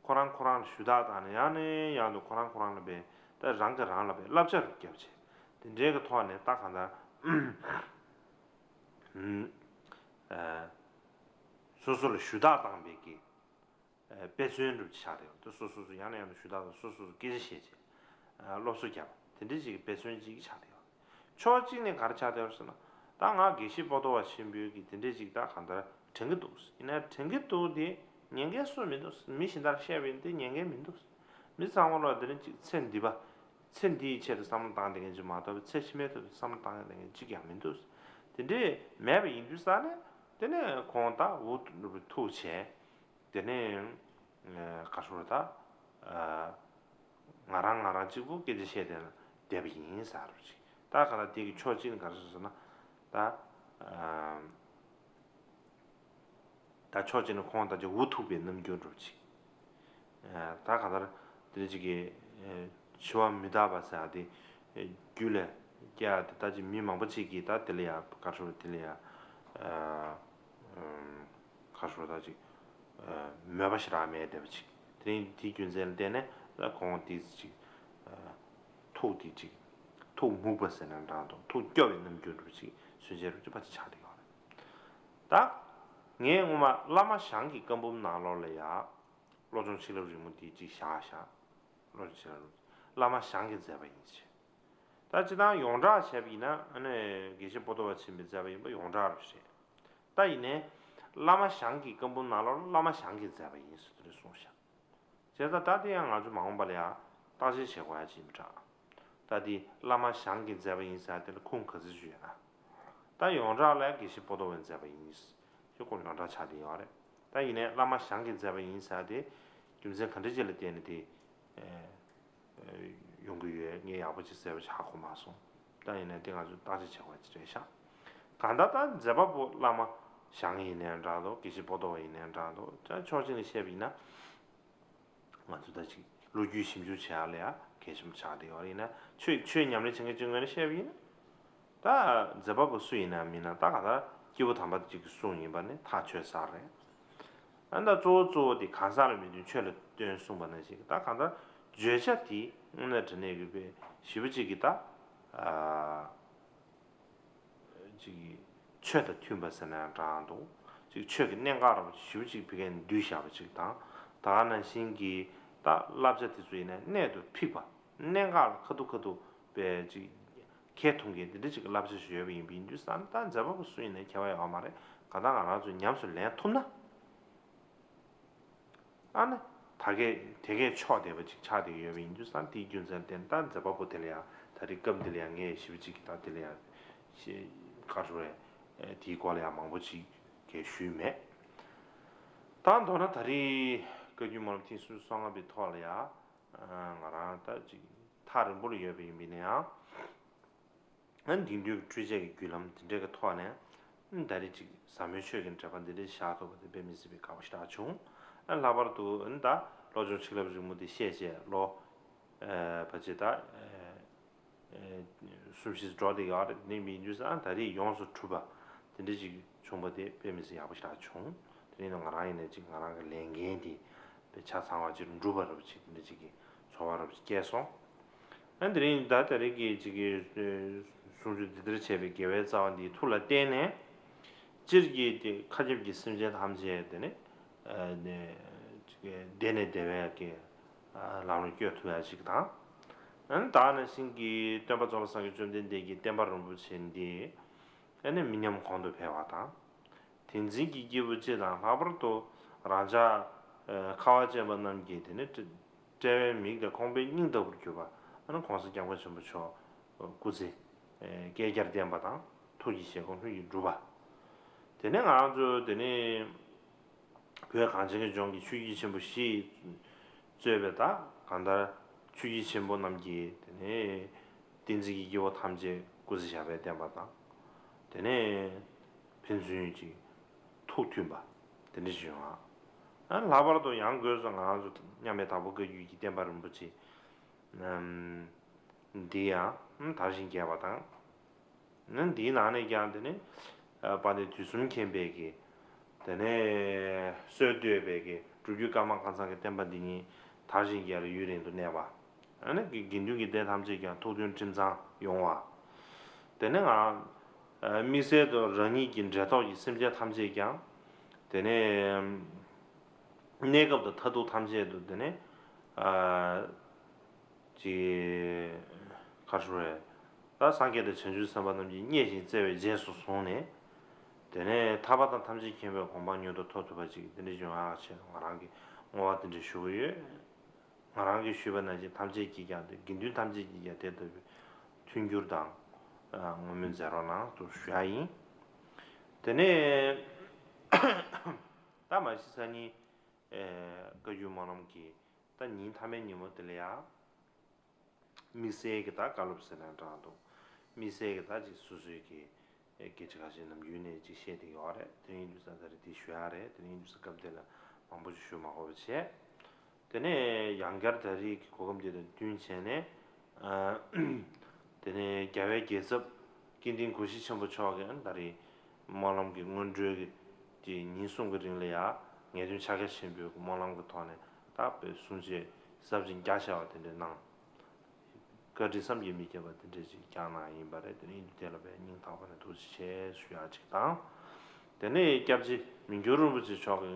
ཁོ་རང་ཁོ་རང་ལ་ཞུ་དག་བཏང་ནས་ཡང་ནས་ཡང་དུ་ཁོ་རང་ཁོ་རང་ལ་དཔེ་ད་རང་གིས་རང་ལ་དཔེ་བསླབ་བྱ་རུ་བརྒྱབ་བྱས། དེ་འདྲའི་གི་ཐོག་ནས་ད་གང་ལྟར། སོ་སོ་ལ་ཞུ་དག་བཏང་བའི་གི་དཔེ་མཚོན་འདྲ་པོ་ཆགས་རེད། དེ་སོ་སོ་སོ་ཡང་ནས་ཡང་དུ་ཞུ་དག་དང་སོ་སོ་སོ་སྐད་ཆ་བཤད་བྱས་སློབ་གསོ་བརྒྱབ་དེ་འདྲ་ཅིག་གི་དཔེ་མཚོན་ཅིག་ཆགས་རེད། ཕྱོགས་གཅིག་ནས་ག་རེ་ཆགས་བསྡད་ཡོད་ཟེར་ན། ད་ང་དགེ་བཤེས་པོ་ཏོ་བ་ཆེན་པོའི་གི་དེ་འདྲས་ཅིག་ད་གང་ལྟར་དྲན་གྱི་འདུག་ཡིན་ན་དྲན་གྱི་འདུག་དེ་ཉན་མཁན་སུ་མི་འདུག་མི་གཞན་དག་བཤད་པ་ཡིན་དེ་ཉན་མཁན་མི་འདུག་མི་ཚང་མ་ལ་དེ་རིང་ཅིག་ཚེ་འདི་པ། ཚེ་འདིའི་ཆེད་དུ་བསམ་བློ་བཏང་བསྡད་མཁན་ཅིག་མ་གཏོགས་ཚེ་ཕྱི་མའི་ཐོག་ཏུ་བསམ་བློ་བཏང་བསྡད་མཁན་ཅིག་ཀྱང་མི་འདུག་དེ་འདྲས་མེད་པ་ཡིན་དུས་ས་ནས་དེ་ནས་ཁོང་ད་འུ་ཐུག་བྱས། དེ་ནས་ག་རེ་ཟེར་ད། ང་རང་ང་རང་གཅིག་པུ་སྐད་ཆ་བཤད་བསྡད་ན་བསྡད་པ་ཡིན་ཟེར་བ་ཅིག་ད་ག་ལ་དེ་གི་ཕྱོགས་གཅིག་ནས་ག་རེ་ཟེར་ན། ད་ད་ཕྱོགས་གཅིག་ནས་ཁོང་ད་ཅིག་འུ་ཐུག་པའི་རྣམ་འགྱུར་འདྲ་བོ་ཅིག་ད་ག་ལ་དེ་ཅིག་གི་འཆི་བ་མི་རྟག་པ་ཟེར་ཡ་དེ་རྒྱུད་ལ་སྐྱེ་ཡ་དེ་ད་ཅིག་མི་མང་པོ་ཅིག་གིས་ད་དེ་ལ་ཡ་ག་རེ་ཟེར་དེ་ལ་ཡ། ཁ་ཤོར་ད་ཅིག་མོས་པ་ཞེ་དྲག་མེད་བསྡད་པ་ཅིག་དེ་རིང་དེའི་རྒྱུ་མཚན་ལ་བརྟེན་ནས་ད་ཁོང་དེ་ཅིག་ཐུགས་དེ་ཅིག་ཐུགས་མུག་པ་ཟེར་ན་འདྲ་འདུག་ཐུགས་སྐྱོ་བའི་རྣམ་འགྱུར་འདྲ་ཅིག་སུན་གཙེར་རུ་ཅིག་ཕར་ཅིག་ཆགས་བསྡད་ཡོད་རེད། ད་ངས་སྔོན་མ་བླ་མ་ཞང་གི་བཀའ་འབུམ་ནང་ལོགས་ལ་ཡ་བློ་སྦྱོང་ཆིག་ལབ་རིང་མོ་དེ་ཅིག་བཞག་བཞག་བློ་སྦྱོང་ཆིག་ལབ་རིང་མོ་བླ་མ་ཞང་གིས་མཛད་པ་ཡིན་ཞེས། ད་སྤྱིར་བཏང་ཡོངས་གྲགས་བྱས་པ་ཡིན་ན་ཨ་ནི་དགེ་བཤེས་པོ་ཏོ་བ་ཆེན་པོས་མཛད་པ་ཡིན་པ་ཡོངས་གྲགས་རེད་བཤད། ད་ཡིན་ནའི་བླ་མ་ཞང་གི་བཀའ་འབུམ་ནང་ལོགས་ལ་བླ་མ་ཞང་གིས་མཛད་པ་ཡིན་ཟེར་དེ་འདྲ་གསུངས་ཤག་བྱས་ཙང་ད་དེ་ཡང་ང་ཚོ་མ་འོངས་པ་ལ་ཡང་བརྟག་དཔྱད་བྱེད་དགོས་ཡ་ཅིག་ཡིན་པ་འདྲ། ད་དེ་བླ་མ་ཞང་གིས་མཛད་པ་ཡིན་ཟེར་དེ་ལ་ཁུངས་ག་ཚོད་ཅིག་ཡོད་ན། ད་ཡོངས་གྲགས་ལ་དགེ་བཤེས་པོ་ཏོ་བས་མཛད་པ་ཡིན་ཞེས་ཁོ་ཡོངས་གྲགས་ཆགས་བསྡད་ཡོད་རེད། ད་ཡིན་ནའི་བླ་མ་ཞང་གིས་མཛད་པ་ཡིན་ཟེར་དེ་རྒྱུ་མཚན་ག་འདྲ་ཅིག་ལ་བརྟེན་ནས་དེ་ཡོང་གི་ཡོད། ངས་ཡག་པོ་ཅིག་གསལ་པོ་ཅིག་ཧ་གོ་མ་སོང་། ད་ཡིན་ནའི་དེ་ང་ཚོས་བརྟག་དཔྱད་བྱེད་དགོས་ཅིག་རེད་ཤག་གང་ལྟར་ད་མཛད་པ་པོ་བླ་མ་ཞང་ཡིན་ནའི་འདྲ་འདུག་དགེ་བཤེས་པོ་ཏོ་བ་ཡིན་ནའི་འདྲ་འདུག་ད་ཕྱོགས་གཅིག་ནས་བཤད་པ་ཡིན་ན། ང་ཚོ་ད་ཅིག་ལོ་རྒྱུས་ཞིབ་འཇུག་བྱེད་ཡ་ལ་ཡ་གལ་ཆེན་པོ་ཆགས་བསྡད་ཡོད་རེད། ཡིན་ན་ཆོས་ཆོས་ཉམས་ལེན་བྱེད་མཁན་གཅིག་ངོས་ནས་བཤད་པ་ཡིན་ན། ད་མཛད་པ་པོ་སུ་ཡིན་ན་མིན་ན་ད་ག་ད་སྐྱེས་བུ་དམ་པ་ཅིག་གི་གསུང་ཡིན་པ་ནི་ཐག་ཆོད་ས་རེད། ཨ་ད་གཙོ་བོ་གཙོ་བོ་དེ་གང་ཟག་ལ་མི་སྟོན། ཆོས་ལ་སྟོན་གསུངས་པ་ནང་བཞིན་ད་གང་ལྟར་བརྗོད་བྱ་དེ་དངོས་གནས་དྲང་གནས་ཀྱི་དཔེ་ཞེ་པོ་ཅིག་གི་ད་ཨ་ཅིག་གི་ཆོས་དང་མཐུན་པ་ཟེར་ན་ཡང་འདྲ་འདུག་ཅིག་ཆོས་ཀྱི་གནད་འགག་ར་བ་ཞེ་པོ་ཅིག་བི་གན་བསྡུས་བཞག་པ་ཅིག་དང་། ད་ག་ནང་བཞིན་གྱི་ད་བསླབ་བྱ་དེ་ཚོ་ཡིན་ན་གནད་དུ་ཕིགས་པ། གནད་འགག་ལ་ཁ་ཐུག་ཁ་ཐུག་པའི་ཅིག་ཁྱེད་མཐོང་མཁན་འདི་འདྲ་ཅིག་གི་བསླབ་བྱ་ཞིག་ཡོད་པ་ཡིན་པ་ཡིན་དུས་ཙང་ད་མཛད་པ་པོ་སུ་ཡིན་ནའི་ཁྱད་པར་ཡོད་མ་རེད། གང་ལྟར་ང་རང་ཚོས་ཉམས་སུ་ལེན་ཐུབ་ན། ཨ་ནི་ད་གས་དེ་གས་ཕྱོགས་བསྡད་པ་ཅིག་ཆགས་བསྡད་ཡོད་པ་ཡིན་དུས་ཙང་དེའི་རྒྱུ་མཚན་བརྟེན་ད་མཛད་པ་པོ་དེ་ལ་ཡང་ད་རེས་སྐབས་འདི་ལ་ཡང་ངས་ཞེ་པོ་ཅིག་གི་ད་དེ་ལ་ཡང་ཤེས་ག་རེ་རེད། དེའི་སྐོར་ལ་ཡང་མང་པོ་ཅིག་གས་ཞུས་མེད། ད་མདོར་ན་ད་རེས་བཀའ་བརྒྱུད་སྨོན་ལམ་ཐེངས་སུམ་ཅུ་སོ་ལྔ་པའི་ཐོག་ལ་ཡང་ང་རང་ད་ཅིག་ཐག་རིང་པོ་ལ་ཡོད་པ་ཡིན་པ་ཡིན་ན་ཡང་། ཨ་དེང་དུས་ཀྱི་འཕྲུལ་ཆས་ཀྱི་བརྒྱུད་ལམ་དེ་འདྲའི་གི་ཐོག་ནས་ཨ་ད་རེས་ཅིག་ཟབ་མོའི་ཆོས་ཀྱི་འགྲེལ་པ་འདི་འདྲ་བཞག་ཐུབ་པ་དེ་དཔེ་མི་སྲིད་པའི་དགའ་པོ་ཞེ་དྲག་བྱུང་། ཨ་ལྷག་པར་དུ་ཨ་ད་བློ་སྦྱོང་ཆིག་ལབ་རིང་མོ་དེ་བཤད་བྱས་ལོ་ཨ་ཕལ་ཆེར་ད་ཨ་གསུམ་བཞི་འགྲོ་བསྡད་ཡོད་རེད། དེ་ནས་མི་འདུག་ས་ཨ་ད་རེས་ཡོངས་སུ་གྲུབ་པ་དེ་འདྲ་ཅིག་བྱུང་བ་དེ་དཔེ་མི་སྲིད་ཡག་པོ་ཞེ་དྲག་བྱུང་། དེ་ནས་ང་རང་ཡིན་ན་ཅིག་ང་རང་གི་ལས་འགན་དེ་དཔེ་ཆ་ཚང་བ་ཅིག་འགྲུབ་པ་རབ་ཅིག་དེ་འདྲ་ཅིག་གི་ཚོར་བ་རབ་ཅིག་སྐྱེས་སོང་། ཨ་དེ་རིང་ད་ད་རེས་ཀྱི་ཅིག་གི་གསུང་ཆོས་འདི་ལྟར་བྱས་པའི་དགེ་བའི་རྩ་བ་འདིའི་མཐུ་ལ་བརྟེན་ནས། སྤྱིར་གྱི་དེ་མཁའ་ཁྱབ་ཀྱི་སེམས་ཅན་ཐམས་ཅད་དེ་ནི་ཨ་ནི་ཅིག་གི་བདེ་ནས་བདེ་བའི་གི་ཨ་ལམ་ལ་བསྐྱོད་ཐུབ་ཡ་ཅིག་དང་། ཨ་ནི་ད་ནང་བཞིན་གྱི་སྟོན་པ་ཚོགས་ལ་སངས་རྒྱས་བཅོམ་ལྡན་འདས་ཀྱི་བསྟན་པ་རིན་པོ་ཆེ་འདི་ཨ་ནི་མི་ཉམས་གོང་དུ་འཕེལ་བ་དང་། དེ་འཛིན་གྱི་སྐྱེས་བུ་སྤྱི་དང་ལྷག་པར་དུ་རང་ཅག་ཨ་ཁ་བ་ཅན་པ་རྣམས་ཀྱི་དེ་ནི་དཔྲལ་བའི་མིག་དང་ཁོང་པའི་སྙིང་ལྟ་བུར་གྱུར་པ་ཨ་ནི་༸གོང་ས་༸སྐྱབས་མགོན་ཆེན་པོ་མཆོག་སྐུ་ཚེ་བསྐལ་བརྒྱར་བརྟན་པ་དང་ཐུགས་ཀྱི་བཞེད་དགོངས་ལྷུན་གྱིས་གྲུབ་པ། དེ་ནས་ང་རང་ཚོ་དེ་ནས་བོད་གངས་ཅན་གྱི་ལྗོངས་ཀྱི་ཆོས་བརྒྱུད་ཆེན་པོ་བཞི་གཙོས་པའི་ད་གང་ལྟར་ཆོས་བརྒྱུད་ཆེན་པོ་རྣམས་ཀྱི་དེ་ནས་བསྟན་འཛིན་གྱི་སྐྱེས་བུ་ཐམས་ཅད་སྐུ་ཚེ་ཞབས་པད་བརྟན་པ་དང་། དེ་ནས་ཕན་ཚུན་གྱི་ཐུགས་མཐུན་པ་དེ་འདྲ་ཞིག་ཡོང་ཨ། ཨ་ལྷག་པར་དུ་ཡང་སྒོས་སུ་ང་རང་ཚོ་མཉམ་མེད་དྭགས་པོ་བཀའ་བརྒྱུད་ཀྱི་བསྟན་པ་རིན་པོ་ཆེ་འདི་ཡང་དར་ཞིང་རྒྱས་པ་དང་། འདིའི་ནང་ནས་ཀྱང་དེ་ནི་དཔལ་ལྡན་དུས་གསུམ་མཁྱེན་པའི་གི་དེ་ནས་སྲོལ་གཏོད་པའི་གི་སྒྲུབ་བརྒྱུད་ཀརྨ་ཁང་ཚང་གི་བསྟན་པ་འདི་ཉིད་དར་ཞིང་རྒྱས་ལ་ཡུན་རིང་དུ་གནས་པ། ཨ་ནི་དགེ་འདུན་གྱི་སྡེ་ཐམས་ཅད་ཀྱང་ཐུགས་མཐུན་ཁྲིམས་གཙང་ཡོང་བ། དེ་ནས་ང་དམིགས་བསལ་དུ་རང་ཉིད་ཀྱི་འབྲེལ་ཐོགས་ཀྱི་སེམས་ཅན་ཐམས་ཅད་ཀྱང་དེ་ནས་གནས་སྐབས་དང་མཐར་ཐུག་ཐམས་ཅད་དུ་དེ་ནས་ཅིག་ག་རེ་ཞུ་རེད། ད་སངས་རྒྱས་དང་བྱང་ཆུབ་སེམས་དཔའ་རྣམས་ཀྱིས་མཉེས་ཤིང་བརྩེ་བའི་རྗེས་སུ་བཟུང་ནས། དེ་ནས་ཐར་པ་དང་ཐམས་ཅད་མཁྱེན་པའི་གོ་འཕང་མྱུར་དུ་ཐོབ་ཐུབ་པ་ཅིག་དེ་འདྲ་བྱུང་ཡག་ཆེད་དུ་ང་རང་གིས་བསྔོ་བ་དེ་འདྲ་ཞུ་གི་ཡོད། ང་རང་གིས་ཞུས་པ་ནང་བཞིན་ཐམས་ཅད་ཀྱིས་ཀྱང་དེ་དགེ་འདུན་ཐམས་ཅད་ཀྱིས་ཀྱང་དེ་ལྟ་བུའི་མཐུན་འགྱུར་དང་བསྔོ་སྨོན་མཛད་རོགས་གནང་དུ་ཞུ་ཡག་ཡིན། དེ་ནས་ད་མ་གཞི་སང་ཉིན་བཀའ་བརྒྱུད་སྨོན་ལམ་གྱི་ད་ཉིན་མཐའ་མའི་ཉིན་མོ་དེ་ལ་ཡང་དམིགས་བསལ་གྱི་ད་བཀའ་སློབ་ཟེར་ན་འདྲ་འདུག་དམིགས་བསལ་གྱི་ད་ཅིག་སོ་སོའི་གི་སྐད་ཆ་ཁ་ཤས་ནམ་རྒྱུན་ནས་ཅིག་བཤད་བསྡད་ཡོད་རེད། དེ་ཡིན་དུས་ཙང་ད་རེས་འདི་ཞུ་ཡག་རེད། དེ་ཡིན་དུས་ཙང་སྐབས་དེ་ལ་མང་པོ་ཅིག་ཞུ་མ་དགོས་པ་བྱས། དེ་ནས་ཡང་བསྐྱར་ད་རེས་ཀྱི་གོ་སྐབས་འདི་དང་བསྟུན་བྱས་ནས། དེ་ནས་རྒྱལ་བའི་རྒྱལ་ཚབ་ཀུན་ལྡན་སྒོ་བཞི་ཆེན་པོ་མཆོག་གིས་ད་རེས་སྨོན་ལམ་གྱི་སྔོན་འགྲོའི་གི་ཉིན་གསུམ་གྱི་རིང་ལ་ཡང་ངེས་དོན་ཕྱག་རྒྱ་ཆེན་པོའི་སྨོན་ལམ་གྱི་ཐོག་ནས་ད་དཔེ་གསུང་ཆོས་ཟབ་ཅིང་རྒྱ་ཆེ་བ་དེ་འདྲ་གནང་། བཀའ་དྲིན་བསམ་གྱིས་མི་ཁྱབ་པ་དེ་འདྲ་ཅིག་བསྐྱངས་གནང་ཡིན་པ་རེད། དེ་ནས་ཡིན་དུས་དེ་ལ་དཔེ་སྙིང་ཐག་པ་ནས་ཐུགས་རྗེ་ཆེ་ཞུ་ཡག་ཅིག་དང་། དེ་ནས་སྐྱབས་རྗེ་མི་འགྱུར་རིན་པོ་ཆེ་མཆོག་གིས་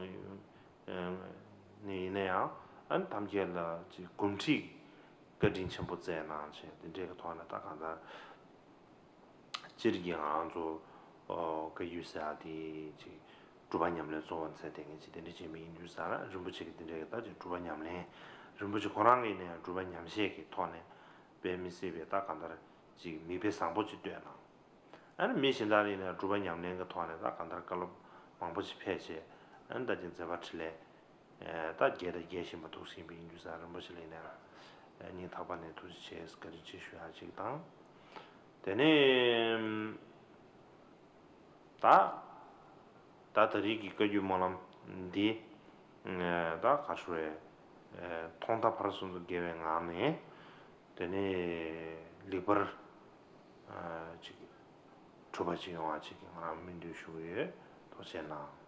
ནས་ཡིན་ན་ཡང་ཨ་ནི་ཐམས་ཅད་ལ་ཅིག་གུས་ཁྲིད་བཀའ་དྲིན་ཆེན་པོ་བསྩལ་གནང་བྱས་དེ་འདྲའི་གི་ཐོག་ནས་ད་གང་ལྟར་སྤྱིར་གྱི་ང་ཚོ་བཀའ་བརྒྱུད་ཟེར་ཡག་དེ་ཅིག་སྒྲུབ་པ་ཉམས་ལེན་གཙོ་བོ་མཛད་བསྡད་མཁན་ཅིག་དེ་འདྲ་ཅིག་མི་ཡིན་དུས་ཙང་རིན་པོ་ཆེ་གི་དེ་འདྲའི་གི་ད་ཅིག་སྒྲུབ་པ་ཉམས་ལེན། རིན་པོ་ཆེ་ཁོ་རང་གི་ཡིན་ན་ཡང་སྒྲུབ་པ་ཉམས་བཞེས་ཀྱི་ཐོག་ནས་དཔེ་མི་སྲིད་པའི་ད་གང་ལྟར་ཅིག་མིག་དཔེ་བཟང་པོ་ཅིག་སྟོན་གནང་། ཨ་ནི་མི་གཞན་དག་ཡིན་ན་སྒྲུབ་པ་ཉམས་ལེན་གྱི་ཐོག་ནས་ད་གང་ལྟར་བཀའ་སློབ་མང་པོ་ཞིག་ཕེབས་བྱས། ཨ་ནི་ད་ཅིག་མཛད་པ་འཕྲིན་ལས་ད་རྒྱས་དང་རྒྱས་བཞིན་པ་འདུག་ཟིན་པ་ཡིན་དུས་ཙང་རིན་པོ་ཆེ་ལ་ཡིན་ན་སྙིང་ཐག་པ་ནས་ཐུགས་རྗེ་ཆེ་བཀའ་དྲིན་ཆེ་ཞུ་ཡག་ཅིག་དང་། དེ་ནས་ད་ད་ད་རེས་ཀྱི་བཀའ་བརྒྱུད་སྨོན་ལམ་འདི་ད་ག་ཞུ་རེད། ཐོག་མཐའ་བར་གསུམ་དུ་དགེ་བའི་ངང་ནས། དེ་ནས་ལེགས་པར་ཅིག་གྲུབ་པ་ཅིག་ཡོང་བ་ཅིག་ང་རང་སྨོན་འདུན་ཞུ་གི་ཡོད། ཐུགས་རྗེ་གནང་།